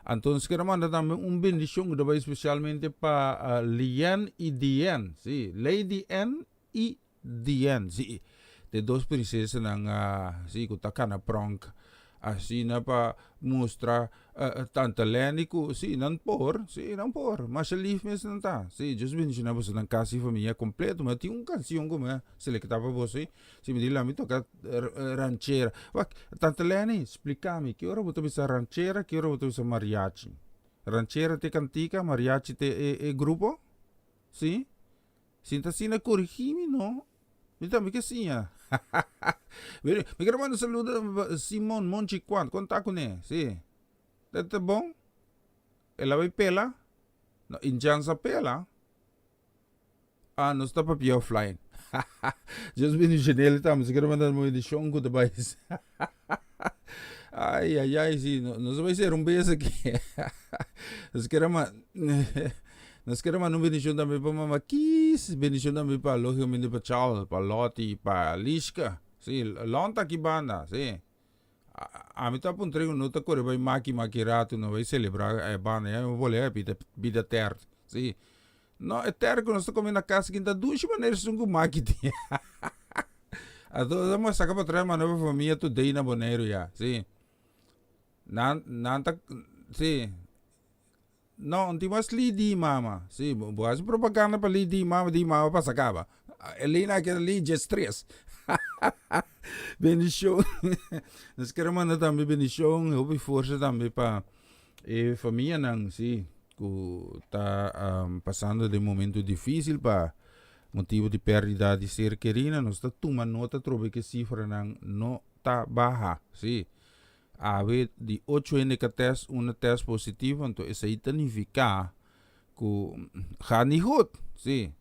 Anto nos kier a manda tambe un bendishon ku ta bai spesialmente pa Lian i Dian. Sí, Lady N i Dian. Sí, te dos prinsesanan sí ku ta kana pronk Asina pa mustra tanta Lenny ku si nan por, si nan por, masha lif mes nan ta. Si, Dios bendiciona boso nan kas i famia kompleto. Mi a tin un kansion ku mi a selekta pa boso ei. Si mi di la mi toka ranchera. Wak, tanta Lenny, splika mi, ki ora bo ta bisa ranchera, ki ora bo ta bisa mariachi? Ranchera ta e kantika, mariachi ta e grupo? Si? Si ta asina korigí mi no. Mi tambe ke siña. Mi quiero manda saludo a Simon Monchi Kwan. Kon ta kuné? Sí. Ta ta bon? El a bai pela? No, Injan sa pela. Ah, nos ta papia offline. Dios bendicionele tambe. Si quiero manda un bendición ku ta bai. Ay, ay, ay, sí. No, nos bai ser un bes aki. Nos quiero ma Nos quiero manda un bendición tambe pa Mama Kies, bendición tambe pa lógicamente pa Charles, pa Lottie, pa Lishka. Sí, Lon ta aki banda, sí. A, mi ta puntra ku no ta kore bai maki maki ratu, no bai celebra e banda, ya mi bole e bida, bida tert. Sí. No, e tert ku nos ta kome na kas aki ta dushi manera esun ku maki tin. Anto nos a saka pa trae manda pa famia today na Boneiru ya, sí. Nan, nan ta, sí. No, un tin mas li di mama. Sí, bo hasi propaganda pa li di mama, di mama pasa kaba. Elena a keda li djestres. Bendishon. Nos kere manda tambe bendishon, hopi forsa tambe pa e famianan, sí, ku ta pasando den momento difisil pa motibu di pèrdida di ser kerina. Nos ta tuma nota trobe ke sifranan no ta baha, sí. Awe di ocho hende ka test, una test positivo, anto esei ta nifiká ku gaat niet goed. Sí.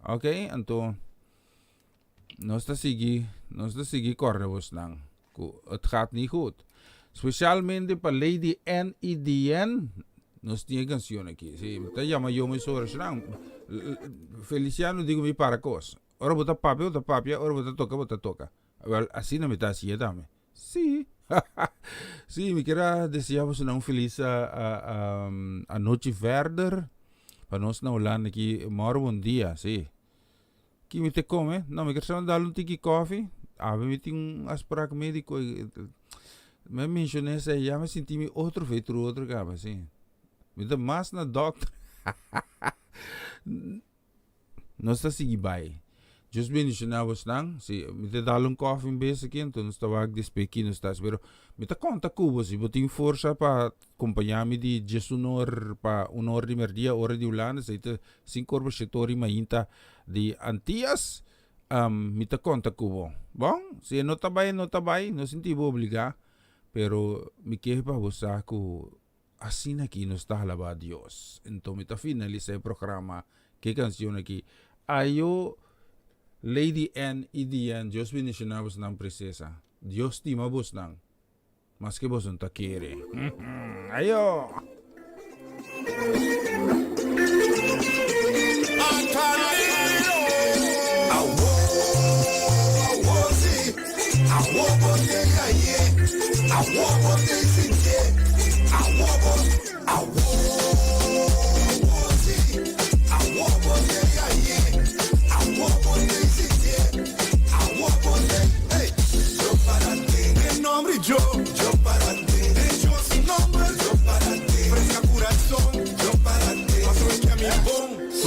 Ok, anto nos ta sigui, nos ta sigui kòrda bosnan ku het gaat niet goed. Spesialmente pa Lady N i Dien, nos tin e kanshon aki. Sí, mi ta yama yo mesora shnan. Feliciano di ku mi para kos. Ora bo ta papia, bo ta papia, ora bo ta toka, bo ta toka. Wèl, asina mi ta hasié tambe. Sí. Sí, mi kier a desea bosonan un feliz anochi verder. Pa nos na Hulanda aki, moro bon dia, sí. Ki mi te come? No, mi kier sa dal un tiki koffie. Awe mi tin un afspraak medico. Mi menciona esei, ya mi sinti mi otro vez tur otro caba, sí. Mi ta mas na dokter. Nos ta sigui bai. Dios bendiciona bosnan. Si, mi ta dal un koffie un bes aki, enton nos ta wak despues ki nos ta haci. Pero mi ta konta ku bo, si bo tin forsa pa kompaña mi di 11 or pa un or di merdia, ora di Hulanda, esei ta sinku or pa shete or di mainta di Antias, mi ta konta ku bo. Bon, si e no ta bai, e no ta bai, no sinti bo obligá, pero mi ke pa bo sa ku Asina aki nos ta halabá Dios. Enton mi ta finalisá e programa ku e kanshon aki. Ayo Lady N i Diane, Dios bendishoná bosnan prinsesa. Dios stima bosnan maske boso no ta kere. Ayo!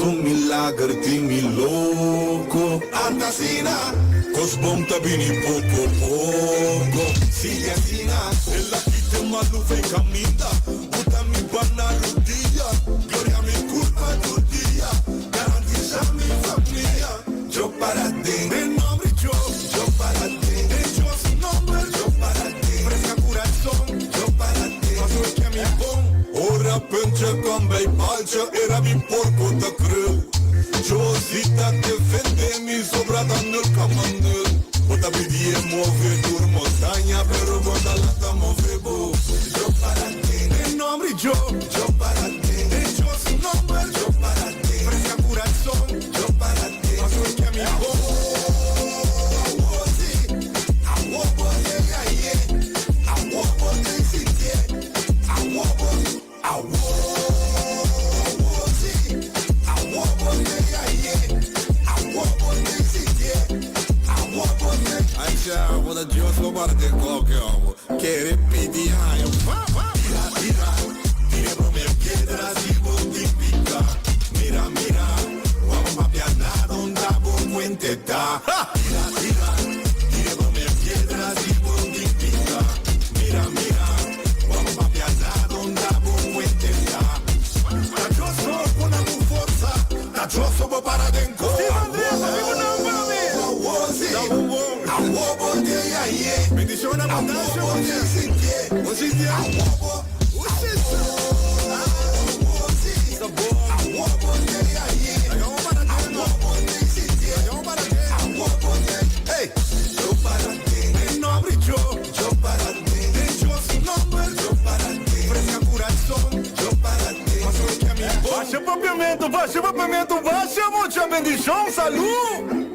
Su milager tin mi loko. Anta asina, kos bon ta bini poko poko. Sigui asina. El a kita e malu fen kaminda. Buta mi ban na rudia. Gloria mi kulpa tur dia. Garantisa mi famia. Yo para den e nomber yo. Yo para den e Dios su nomber. Yo para den. Fresca kurason. Yo para den. Paso e ke mi bon. Ora. Bij baltje era mi porco ta krul. Josita defende mi sobra ta 0,0. Bota pidi e move tur montaña, pero bota lata move bo. Yo para ti, en nombre yo, yo para ti. De Dios su nombre, yo para ti. Fresca corazón, yo para ti. Más que a mi Aisha, bota Dios lo para de qualquer homem. Querer pedir, ai, vá, vá. Tira, tira, tira prome piedra si multiplica. Mira, mira, vamos a pianar donde bo cuente ta. Tira, tira, tira prome piedra si multiplica. Mira, mira, vamos a pianar donde bo cuente ta. Tachoso con a força, tachoso bo para denko. Bendición abundancia. Hey, yo para ti, en nombre yo, yo para ti, de Dios su nombre, yo para ti, fresca corazón, yo para ti, más que a mi Baixa papiamento, baixa papiamento, baixa mucha bendición, salud!